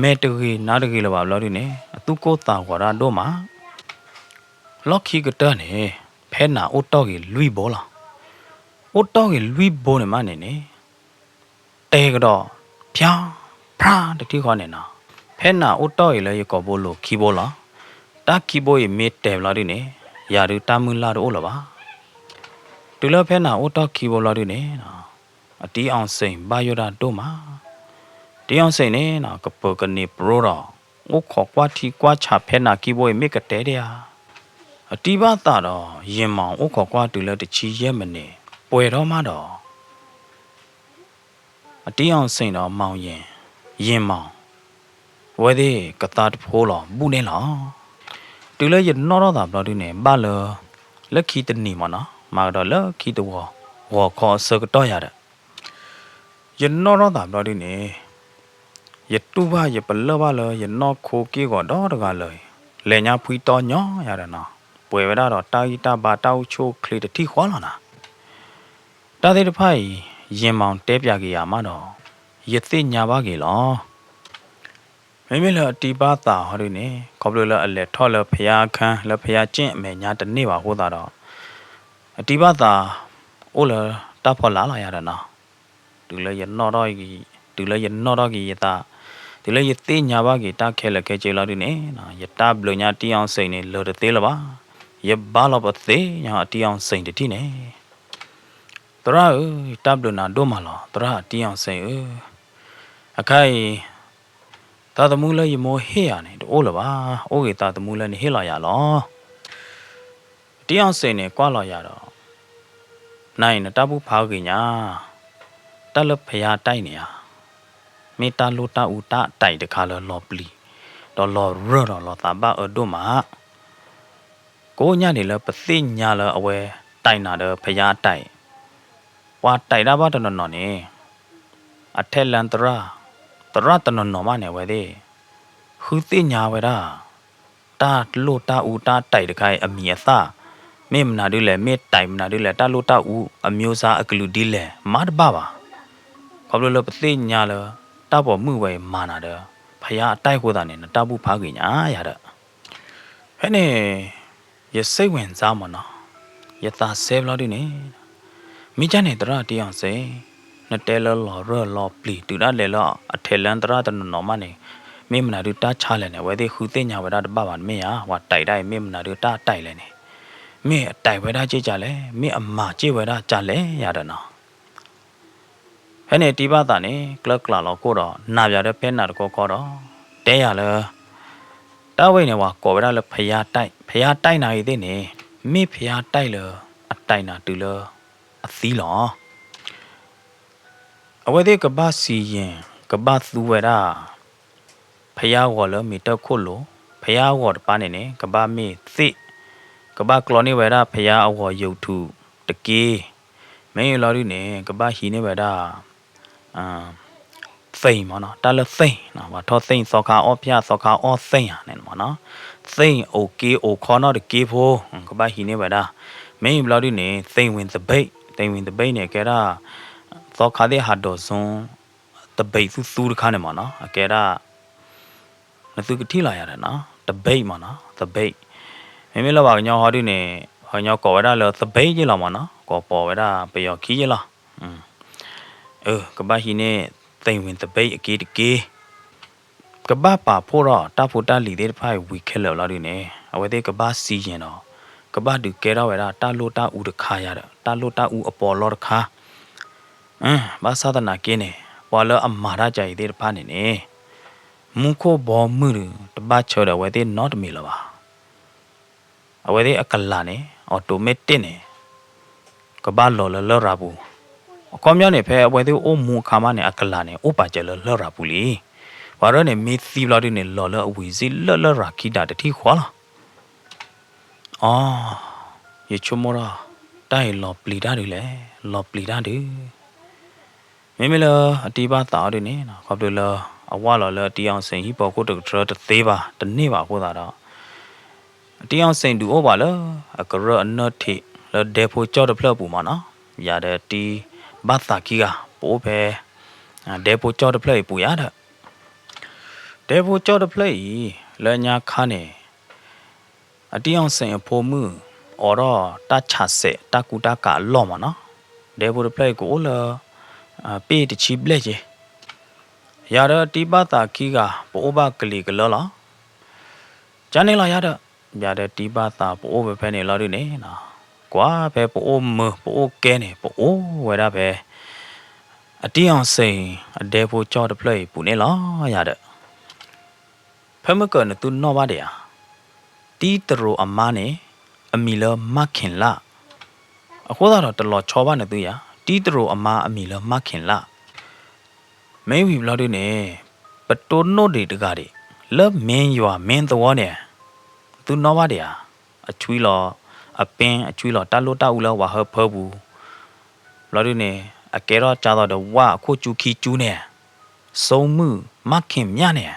မဲာ်တဂ့ၤနါတဂ့ၤလၢၤဘၣ်ဘျီဒုန့ၣ် အသူၣ်ကိၢ်သးဂီၤဒၣ်ဒိၣ်မး လီၢ်ခံကတၢၢ်န့ၣ် ဖဲနၤအိၣ်တီၢ်ဂ့ၤလွံၢ်ဘိလီၤ. အိၣ်တီၢ်ဂ့ၤလွံၢ်ဘိန့ၣ်မးန့ၣ်န့ၣ် တဲကဒီး ဖၠါ ဖျါ တထံၣ်ဃီန့ၣ်နီၤ, ဖဲနၤအိၣ်တီၢ်အံၤလၢယကိာ်ဘိလိၤခံဘိလီၤ. တၢ်ခံဘိအံၤမ့ၢ်တဲာ်ဘျီဒုန့ၣ် ယၤဒုတၢ်မုၢ်လၢ်တအိၣ်လၢၤဘၣ်. တုၤလၢဖဲနၤအိၣ်တီၢ်ခံဘိဘျီဒုန့ၣ် အတံအီၤစ့ၣ်ဘၣ်ယိၣ်ဒၣ်ဒိၣ်မး, တံအီၤစ့ၣ်န့ၣ် ကပၢၤကန့ၢ်ပရိဒီး အိၣ်ခိးကွၢ်ထံကွၢ်ဆးဖဲနၤခံဘိအံၤမ့ၢ်ကတဲဒံးဧါ အတံဘၣ်သးဒီး ယံာ်မီၣ်အိၣ်ခိးကွၢ်တုၤလၢတဆံယဲၢ်မံးနံး ပှဲၤထီၣ်မးဒီး အတံအီၤစ့ၣ်ဒီးမီၣ်ယံာ်, ယံာ်မီၣ် အဝဲသ့ၣ်ကသါတဖိလီၤဘူၣ်န့ၣ်လီၤ. တုၤလၢယနီၣ်ထီၣ်သးဘျီဒုန့ၣ် ဘၣ်လၢ လၢခံတနံၤမ့ၢ်နီၤ မၤကဒီးလၢခံတဝီၤ ဂီၤခီအဆၢကတီၢ်ယၤဒီး ယနီၣ်ထီၣ်သးဘျီဒုန့ၣ် ယတူၢ်ဘၣ်ယပလၢၢ်ဘၣ်လၢယနီၢ်ခိက့ၢ်ဂီၤဒီတဂၤလၢာ်အံၤ လဲၤညါဖှံတီညီယၤဒီးနီၤ, ပှဲၤဝဲဒၣ်ဒီးတၢ်ဂံၢ်တၢ်ဘါတၢ်အိၣ်ဆူၣ်အိၣ်ချ့တထံၣ်ဃီလီၤနီၤ. တၢ်သ့ၣ်တဖၣ်အံၤ ယံာ်မီၣ်တဲပၠးက့ၤယၤမးဒီး ယသ့ၣ်ညါဘၣ်က့ၤလီၤ. မ့မ့ၢ်လၢအတံဘၣ်သးဟီဒုန့ၣ် ခီဖျိလၢအလဲၤထီၣ်လၢဖယါအခၢၣ် လၢဖယါကၠ့ၣ်အမဲာ်ညါတန့ၢ်ဘၣ်အဃိသတးဒီး အတံဘၣ်သး အိၣ်လၢတၢ်ဖီလာ်လီၤယၤဒီးနီၤ. တုၤလၢယနီၣ်ထီၣ်က့ၤ တုၤလၢယနီၣ်ထီၣ်က့ၤယသး တုၤလၢယသ့ၣ်ညါဘၣ်က့ၤတၢ်ခဲလၢာ်ခဲဆ့လီၤဒုန့ၣ် ယတၢ်ဘျုးညါတံအီၤစ့ၣ်န့ၣ် လၢာ်တသ့လၢၤဘၣ်. ယဘါလီၤပသ့ၣ်ညါအတံအီၤစ့ၣ်တထံၣ်န့ၣ် သရၣ်ဧၢ, တၢ်ဘျုးနၤဒိၣ်မးလီၤ သရၣ်အတံအီၤစ့ၣ်ဧၢ. အခါအံၤ သးသမူလၢယမိၢ်ဟ့ၣ်ယၤန့ၣ် တအိၣ်လၢၤဘၣ်, အိၣ်ဂ့ၤသးသမူလၢနဟ့ၣ်လီၤယၤလီၤ. တံအီၤစ့ၣ်န့ၣ် ကွၢ်လီၤယၤဒီး နၤအံၤနတၢ်ဘူၣ်ဖးဂ့ၤညါ, တၢ်လၢဖယါတဲာ်န့ၣ်ဧါ, မ့ၢ်တၢ်လိၣ်တၢ်အူတၢ်တဲာ်တခါလၢလီၤပျံၤ ဒီးလီၤရၢၢ်ဒီးလီၤသးဘၣ်အၢဒိၣ်မး ကိးညါဒံးလၢပသ့ၣ်ညါလၢအဝဲတဲာ်နၤဒီးဖယါတဲာ်, ပှၤတဲာ်တၢ်ဘၣ်တနီၤနီၤန့ၣ် အထဲလၢသရၣ်, သရၣ်တနီၤနီၤမးန့ၣ် အဝဲသ့ၣ် ဃုသ့ၣ်ညါဝဲဒၣ် တၢ်လိၣ်တၢ်အူတၢ်တဲာ်တခါအံၤအမံၤအသၣ်, မ့ၢ်မနုၤဒ်လဲၣ်, မ့ၢ်တဲာ်မနုၤဒ်လဲၣ်, တၢ်လိၣ်တၢ်အူအမံၤစါအကလုာ်ဒ်လဲၣ် မၤတဘၣ်ဘၣ်. ခီဖျိလၢပသ့ၣ်ညါလၢ တၢ်ပိာ်မုၣ်ဝဲအံၤမၤနၤဒီး ဖယါတဲာ်အဃိသတးန့ၣ် နတၢ်ဘူၣ်ဖးဂ့ၤညါယၤဒီး ဖဲန့ၣ် ယစိတ်ဝင်စားမးနီၤ, ယသးစဲဘျီဒုန့ၣ်, မ့ၢ်ကၢ်န့ၣ်သရၣ်တံအီၤစ့ၣ်, နတဲလၢလီၤရၢၢ်လီၤပျံၤတုၤဒၣ်လဲာ်လၢအထဲလၢသရၣ်တနီၤနီၤမးန့ၣ်, မ့ၢ်မနုၤဒုတၢ်ဆါလဲၣ်န့ၣ် အဝဲသ့ၣ်ဃုသ့ၣ်ညါဝဲဒၣ်တဘၣ်ဘၣ်န့ၣ်မ့ၢ်ဧါ, ပှၤတဲာ်ဒၣ်အံၤမ့ၢ်မနုၤဒုတၢ်တဲာ်လဲၣ်န့ၣ်, မ့ၢ်အတဲာ်ဝဲဒၣ်က့ၢ်ကၢ်လဲၣ်, မ့ၢ်အမၤက့ၢ်ဝဲဒၣ်ကၢ်လဲၣ်ယၤဒီးနီၤ ဖဲန့ၣ်တံဘၣ်သးန့ၣ် ကျၢ်ကျးလီၤခိၣ်ဒီး နၢ်ပၢၢ်ဒီးဖဲနၤတခီခီဒီး တဲယၤလၢ တၢ်ဝဲအံၤန့ၣ် ပှၤကိးဝဲဒၣ်လၢဖယါတဲာ်, ဖယါတဲာ်နၤဂ့ၤသ့ၣ်န့ၣ် မ့ၢ်ဖယါတဲာ်လၢအတဲာ်နၤတုၤလၢအသံလီၤ. အဝဲသ့ၣ်ကဘၣ်စံယၣ် ကဘၣ်သူဝဲဒၣ် ဖယါအဂီၤလၢမ့ၢ်တၢ်ခိၣ်လိၤ, ဖယါအဂီၤတပၤန့ၣ်န့ၣ် ကဘၣ်မ့ၢ်သ့ၣ်, ကဘၣ်ကျီန့ၢ်ဝဲဒၣ်ဖယါအဂီၤယိာ်ထူၣ်တက့ၢ်. မ့ၢ်လီၤဒုန့ၣ် ကဘၣ်ဟံးန့ၢ်ဝဲဒၣ် သ့ၣ်မ့ၢ်နီၤ, တၢ်လၢသ့ၣ်နီၤ, ပှၤထီၣ်သ့ၣ်သီခါအီၣ်ဖၠၣ်သီခါအီၣ်သ့ၣ်ဧါန့ၣ်မ့ၢ်နီၤ, သ့ၣ်အိၣ်က့အိၣ်ခီနီတက့ဖိ, ကဘၣ်ဟံးန့ၢ်ဝဲဒၣ်, မ့ၢ်ဘျီဒုန့ၣ် သ့ၣ်ဝင်သဘ့ၣ်, သ့ၣ်ဝင်သဘ့ၣ်န့ၣ် ကဲဒၣ် သီခါသ့ၣ်ဟးဒိးစိ သဘ့ၣ်သူသူတခါန့ၣ်မ့ၢ်နီၤ, အကဲဒၣ် နသုကထံၣ်လီၤယၤဒီးနီၤ, သဘ့ၣ်မ့ၢ်နီၤ, သဘ့ၣ်, မ့မ့ၢ်လၢပှၤကညီဟီဒုန့ၣ် ပှၤကညီကိးဝဲဒၣ်လၢသဘ့ၣ်ယ့ၢ်လီၤမ့ၢ်နီၤ, ကိးပိာ်ဝဲဒၣ်ပယီၤခံယ့ၢ်လီၤ, အၢ ကဘၣ်ဟံးန့ၢ် သ့ၣ်ဝင်သဘ့ၣ်အက့တက့ၢ် ကဘၣ်ပာ်ဖှိၣ်ထီၣ်တၢ်ဖိတၢ်လံၤသ့ၣ်တဖၣ်အံၤဝံၤခဲလၢာ်လီၤဒုန့ၣ် အဝဲသ့ၣ်ကဘၣ်စံယဲၢ်ဒီး ကဘၣ်ဒုးကဲထီၣ်ဝဲဒၣ်တၢ်လိၣ်တၢ်အူတခါယၤဒီး တၢ်လိၣ်တၢ်အူအပီးအလီတခါ, ဘၣ်ဆၣ်သနာ်က့န့ၣ် ပှၤလၢအမၤတၢ်ကါအံၤသ့ၣ်တဖၣ်န့ၣ်န့ၣ် မူခိၣ်ဘီမုၢ်ဒုး တဘၣ်ဆၢဒီးအဝဲသ့ၣ်နီတမံၤလၢၤဘၣ် အဝဲသ့ၣ်အကလၤန့ၣ် automatic န့ၣ် ကဘၣ်လီၤလၢလရာ်ပူၤ, အခီပညီန့ၣ် ဖဲအဝဲသ့ၣ်အိၣ်မူအခါမးန့ၣ် အကလၤန့ၣ် အိၣ်ပာ်စၢၤလၢလရာ်ပူၤလံ, ပှၤရၢန့ၣ် မ့ၢ်သံဘျီဒုန့ၣ် လီၤလၢအဝံၤစံလၢလရာ်ခံဒးတထံၣ်ဃီလီၤ. အိ, ယဆိကမိၣ်ထီၣ် တၢ်အံၤလီၤပျံၤတၢ်ဒုးလဲၣ်, လီၤပျံၤတၢ်ဒုး မ့မ့ၢ်လၢအတံၢ်ဘၣ်သးအီၤဒုန့ၣ် ခီဖျိလၢ အဝၢ်လီၤလၢအတံၢ်အီၣ်စ့ၣ်ဟံၣ်ဖိဃိတကတြၢတသ့ဘၣ် တန့ၢ်ဘၣ်အဃိသတးဒီး အတံၢ်အီၣ်စ့ၣ်ဒုးအိၣ်ဘၣ်လၢ အကရၢအနၢၣ်ထံးလၢဒဲဖိကၠီၣ်တဖျၢၣ်အပူၤမ့ၢ်နီၤ, ယၤဒီးတံၢ်ဘၣ်သးခံဂၤ ပအိၣ်ဖဲ ဒဲဖိကၠီၣ်တဖျၢၣ်အံၤပူၤယၤဒီး ဒဲဖိကၠီၣ်တဖျၢၣ်အံၤ လၢညါခါန့ၣ် အတံၢ်အီၣ်စ့ၣ်အဖိမုၣ် အိးထီၣ်တၢ်ဆးစဲးတၢ်ကူတၢ်ကးအလီၢ်မ့ၢ်နီၤ, ဒဲဖိတဖျၢၣ်အံၤကအိၣ်လၢ ပ့ၢ်တဆံဘျဲၣ်က့ၤ, ယၤဒီးတံၢ်ဘၣ်သးခံဂၤ ပအိၣ်ဘၣ်ကလံၤကလၢလီၤ. ကန့ၣ်လီၤယၤဒီး ယၤဒီးတံၢ်ဘၣ်သးပအိၣ်ဖဲဖဲန့ၣ်လီၤဒုန့ၣ်, ကွၢ်ဖဲပအိၣ်မုာ်ပအိၣ်ကဲန့ၣ် ပအိၣ်ဝဲဒၣ်ဖဲ အတံၢ်အီၣ်စ့ၣ် အဒဲဖိကၠီၣ်တဖျၢၣ်အံၤပူၤန့ၣ်လီၤယၤဒီး ဖဲမုၢ်ကၢၢ်နသုနီၣ်ဘၣ်ဒံးဧါ, တံၢ်တရူးအမါန့ၣ် အမံၤလၢမၢ်ခ့ၣ်လၣ်, အဃိသတးဒီးတလီၤဆီဘၣ်နသုယၤ, တံၢ်တရူးအမါအမံၤလၢမၢ်ခ့ၣ်လၣ်, မ့ၢ်ဝံၤဘျီဒုန့ၣ် ပတိၢ်နီၣ်ဒံးတဂၤဒံး လၢမ့ၢ်ယွၤမ့ၢ်သဝီန့ၣ်, သုနီၣ်ဘၣ်ဒံးဧါ, အဆွံလီၤ အပ့ၢ်အဆွံလီၤတၢ်လိၣ်တၢ်အူလၢဝၤဟၢဖၢပူၤ ဘျီဒုန့ၣ် အကဲထီၣ်ကၢ်သိးဒီးဝၣ်အခိၣ်ကၠူခံကၠူန့ၣ်, စိမုၣ်မၢ်ခ့ၣ်မၠၣ်န့ၣ်,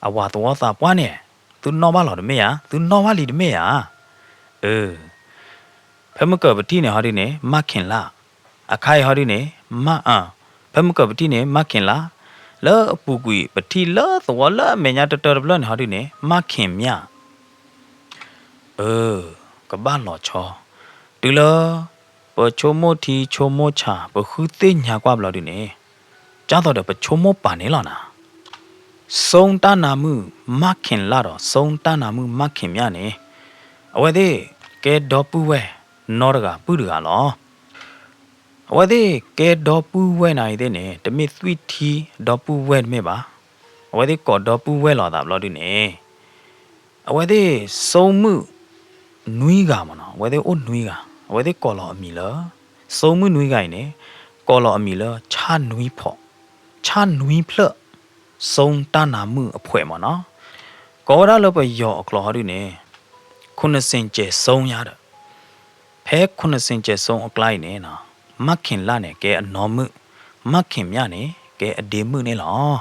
အဝၤသဝီသးပှၢ်န့ၣ်, သုနီၣ်ဘၣ်လီၤတမ့ၢ်ဧါ, သုနီၣ်ဘၣ်လံတမ့ၢ်ဧါ, အၢ ဖဲမုၢ်ကၢၢ်ပထံၣ်န့ၣ်ဟီဒုန့ၣ် မၢ်ခ့ၣ်လၣ်, အခါအံၤဟီဒုန့ၣ် မၢ်အၢ, ဖဲမုၢ်ကၢၢ်ပထံၣ်န့ၣ် မၢ်ခ့ၣ်လၣ်, လၢအပူၤကွံာ်ပထံၣ်လၢသဝီလၢအမဲာ်ညါတတၢတဖျၢၣ်န့ၣ်ဟီဒုန့ၣ် မၢ်ခ့ၣ်မၠၣ် အၢ ကဘၣ်လီၤဆီ, တုၤလၢ ပဆိကမိၣ်ထံဆိကမိၣ်ဆး ပဃုသ့ၣ်ညါကွၢ်ဘျီဒုန့ၣ်, ကၢ်သိးဒီးပဆိကမိၣ်ပာ်န့ၣ်လီၤနၤ, စိတၢ်နါမုၣ်မၢ်ခ့ၣ်လၣ်ဒီး စိတၢ်နါမုၣ်မၢ်ခ့ၣ်မၠၣ်န့ၣ်, အဝဲသ့ၣ်ကဲဒီပုၢ်ဝဲၢ် နီတဂၤပုၢ်တဂၤလီၤ. အဝဲသ့ၣ်ကဲဒီပုၢ်ဝဲၢ်နၤအံၤသ့ၣ်န့ၣ် တမ့ၢ်သွံၣ်ထံဒီပုၢ်ဝဲၢ်တမ့ၢ်ဘၣ်, အဝဲသ့ၣ်ကိးဒီပုၢ်ဝဲၢ်လီၤသးဘျီဒုန့ၣ်, အဝဲသ့ၣ်စိမုၣ် နွံဂၤမ့ၢ်နီၤ, အဝဲသ့ၣ်အိၣ်နွံဂၤ, အဝဲသ့ၣ်ကိးလီၤအမံၤလၢ စိမုၣ်နွံဂၤအံၤန့ၣ် ကိးလီၤအမံၤလၢ ဆၣ်နွံဖီး, ဆၣ်နွံဖျၢၣ်, စိတၢ်နါမုၣ်အဖှဲးမ့ၢ်နီၤ, ကိးဝဲဒၣ်လၢပယီၤအကျိာ်ဟီဒုန့ၣ် ခုနှစ်ဆယ်စုံ ယၤဒီး ဖဲခုနှစ်ဆယ်စုံအကျါအံၤန့ၣ် မၢ်ခ့ၣ်လၣ်န့ၣ် ကဲအနီၢ်မုၣ်, မၢ်ခ့ၣ်မၠၣ်န့ၣ် ကဲအဒ့မုၣ်န့ၣ်လီၤ.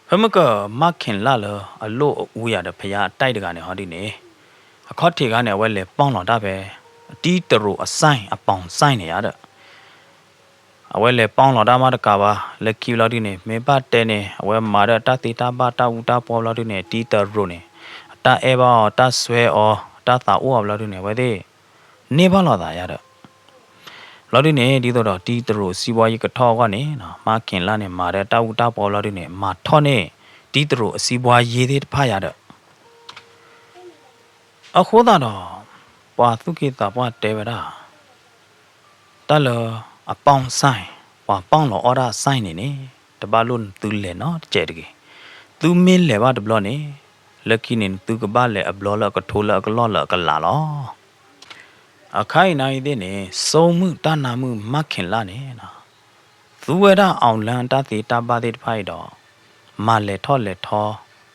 ဖဲမုၢ်ကၢၢ်မၢ်ခ့ၣ်လၣ်လၢအလိၣ်အအူယၤဒီးဖယါအတၢ်တဂၤန့ၣ်ဟီဒုန့ၣ်, အခီၣ်ထံးခါန့ၣ် အဝဲလဲၤပီၣ်လီၤတၢ်ဖဲ တံၢ်တရူးအစဲၣ် အပီစဲၣ်န့ၣ်ယၤဒီး အဝဲလဲၤပီၣ်လီၤတၢ်မးတကးဘၣ် လၢခံဘျီဒုန့ၣ် မ့ၢ်ဘၣ်တဲန့ၣ် အဝဲမၤဒီးတၢ်သ့တၢ်ဘၣ်တၢ်အူတၢ်ပီဘျီဒုန့ၣ် တံၢ်တရူးန့ၣ် အတၢ်အဲၣ်ဘၣ်အီၤ တၢ်စွဲအီၤ တၢ်သးအိၣ်အီၤဘျီဒုန့ၣ် အဝဲသ့ၣ် န့ၢ်ဘၣ်လိာ်သးယၤဒီး ဘျီဒုန့ၣ် ဒ်သိးဒီးတံၢ်တရူးအစံးဘှါယံၤကထီၣ်အဂီၢ်န့ၣ် မၢ်ခ့ၣ်လၣ်န့ၣ် မၤဒီးတၢ်အူတၢ်ပီဘျီဒုန့ၣ် မၤထီၣ်န့ၢ် တံၢ်တရူးအစံးဘှါယံၤသ့ၣ်တဖၣ်ယၤဒီး အဃိသတးဒီး ပှၤသူၣ်က့သးပှၢ်တဲဝဲဒၣ် တၢ်လၢအပီစဲၣ် ပှၤပီၣ်လီၤအီၣ်တၢ်အစဲၣ်န့ၣ်န့ၣ် တဘၣ်လိၣ်နသုလဲၤနီတစဲးတဂ့ၤ. သုမ့ၢ်လဲၤဘၣ်တဘျီန့ၣ် လၢခံန့ၣ် နသုကဘၣ်လဲၤအဘျီလၢအကထိလၢအကလီၢ်လၢအကလးလီၤ. အခါအံၤနၤအံၤသ့ၣ်န့ၣ် စိမုၣ်တၢ်နါမုၣ်မၢ်ခ့ၣ်လၣ်န့ၣ် သူဝဲဒၣ်အီၤလၢတၢ်သ့တၢ်ဘၣ်သ့ၣ်တဖၣ်အံၤဒီး မၤလဲၤထီၣ်လဲၤထီ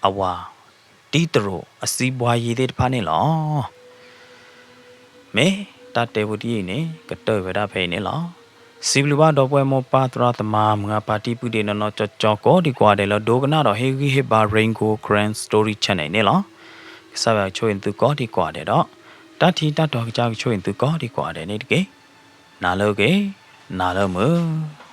အဝၤ တံၢ်တရူးအစံးဘှါယံၤသ့ၣ်တဖၣ်န့ၣ်လီၤ. မ့ၢ် တၢ်တဲဖိတယုၢ်အံၤန့ၣ် ကတၢၢ်ဝဲဒၣ်ဖဲအံၤန့ၣ်လီၤ. စံးဘျုးဘၣ်ဒီပုၢ်ဝဲၢ်မိၢ်ပၢ်သရၣ်သမါ မုၢ်ဂၢ်ပၢ်တံၢ်ပုၢ်ဒ့းနီၢ်နီၢ်ကၠီကၠီ ကိးဒံကိးဂၤဒဲးလၢဒိကနၣ်ဒီးဟ့ၣ်ဂံၢ်ဟ့ၣ်ဘါ Rain Gold Karen Story Channel န့ၣ်လီၤ. ကစၢ်ယွၤကဆိၣ်ဂ့ၤသုကိးဒံကိးဂၤဒဲးဒီး တၢ်ထံတၢ်တီကစၢ်ကဆိၣ်ဂ့ၤသုကိးဒံကိးဂၤဒဲးန့ၣ်တက့ၢ်. နၤလၢအဂ့ၤ, နၤလၢမုာ်.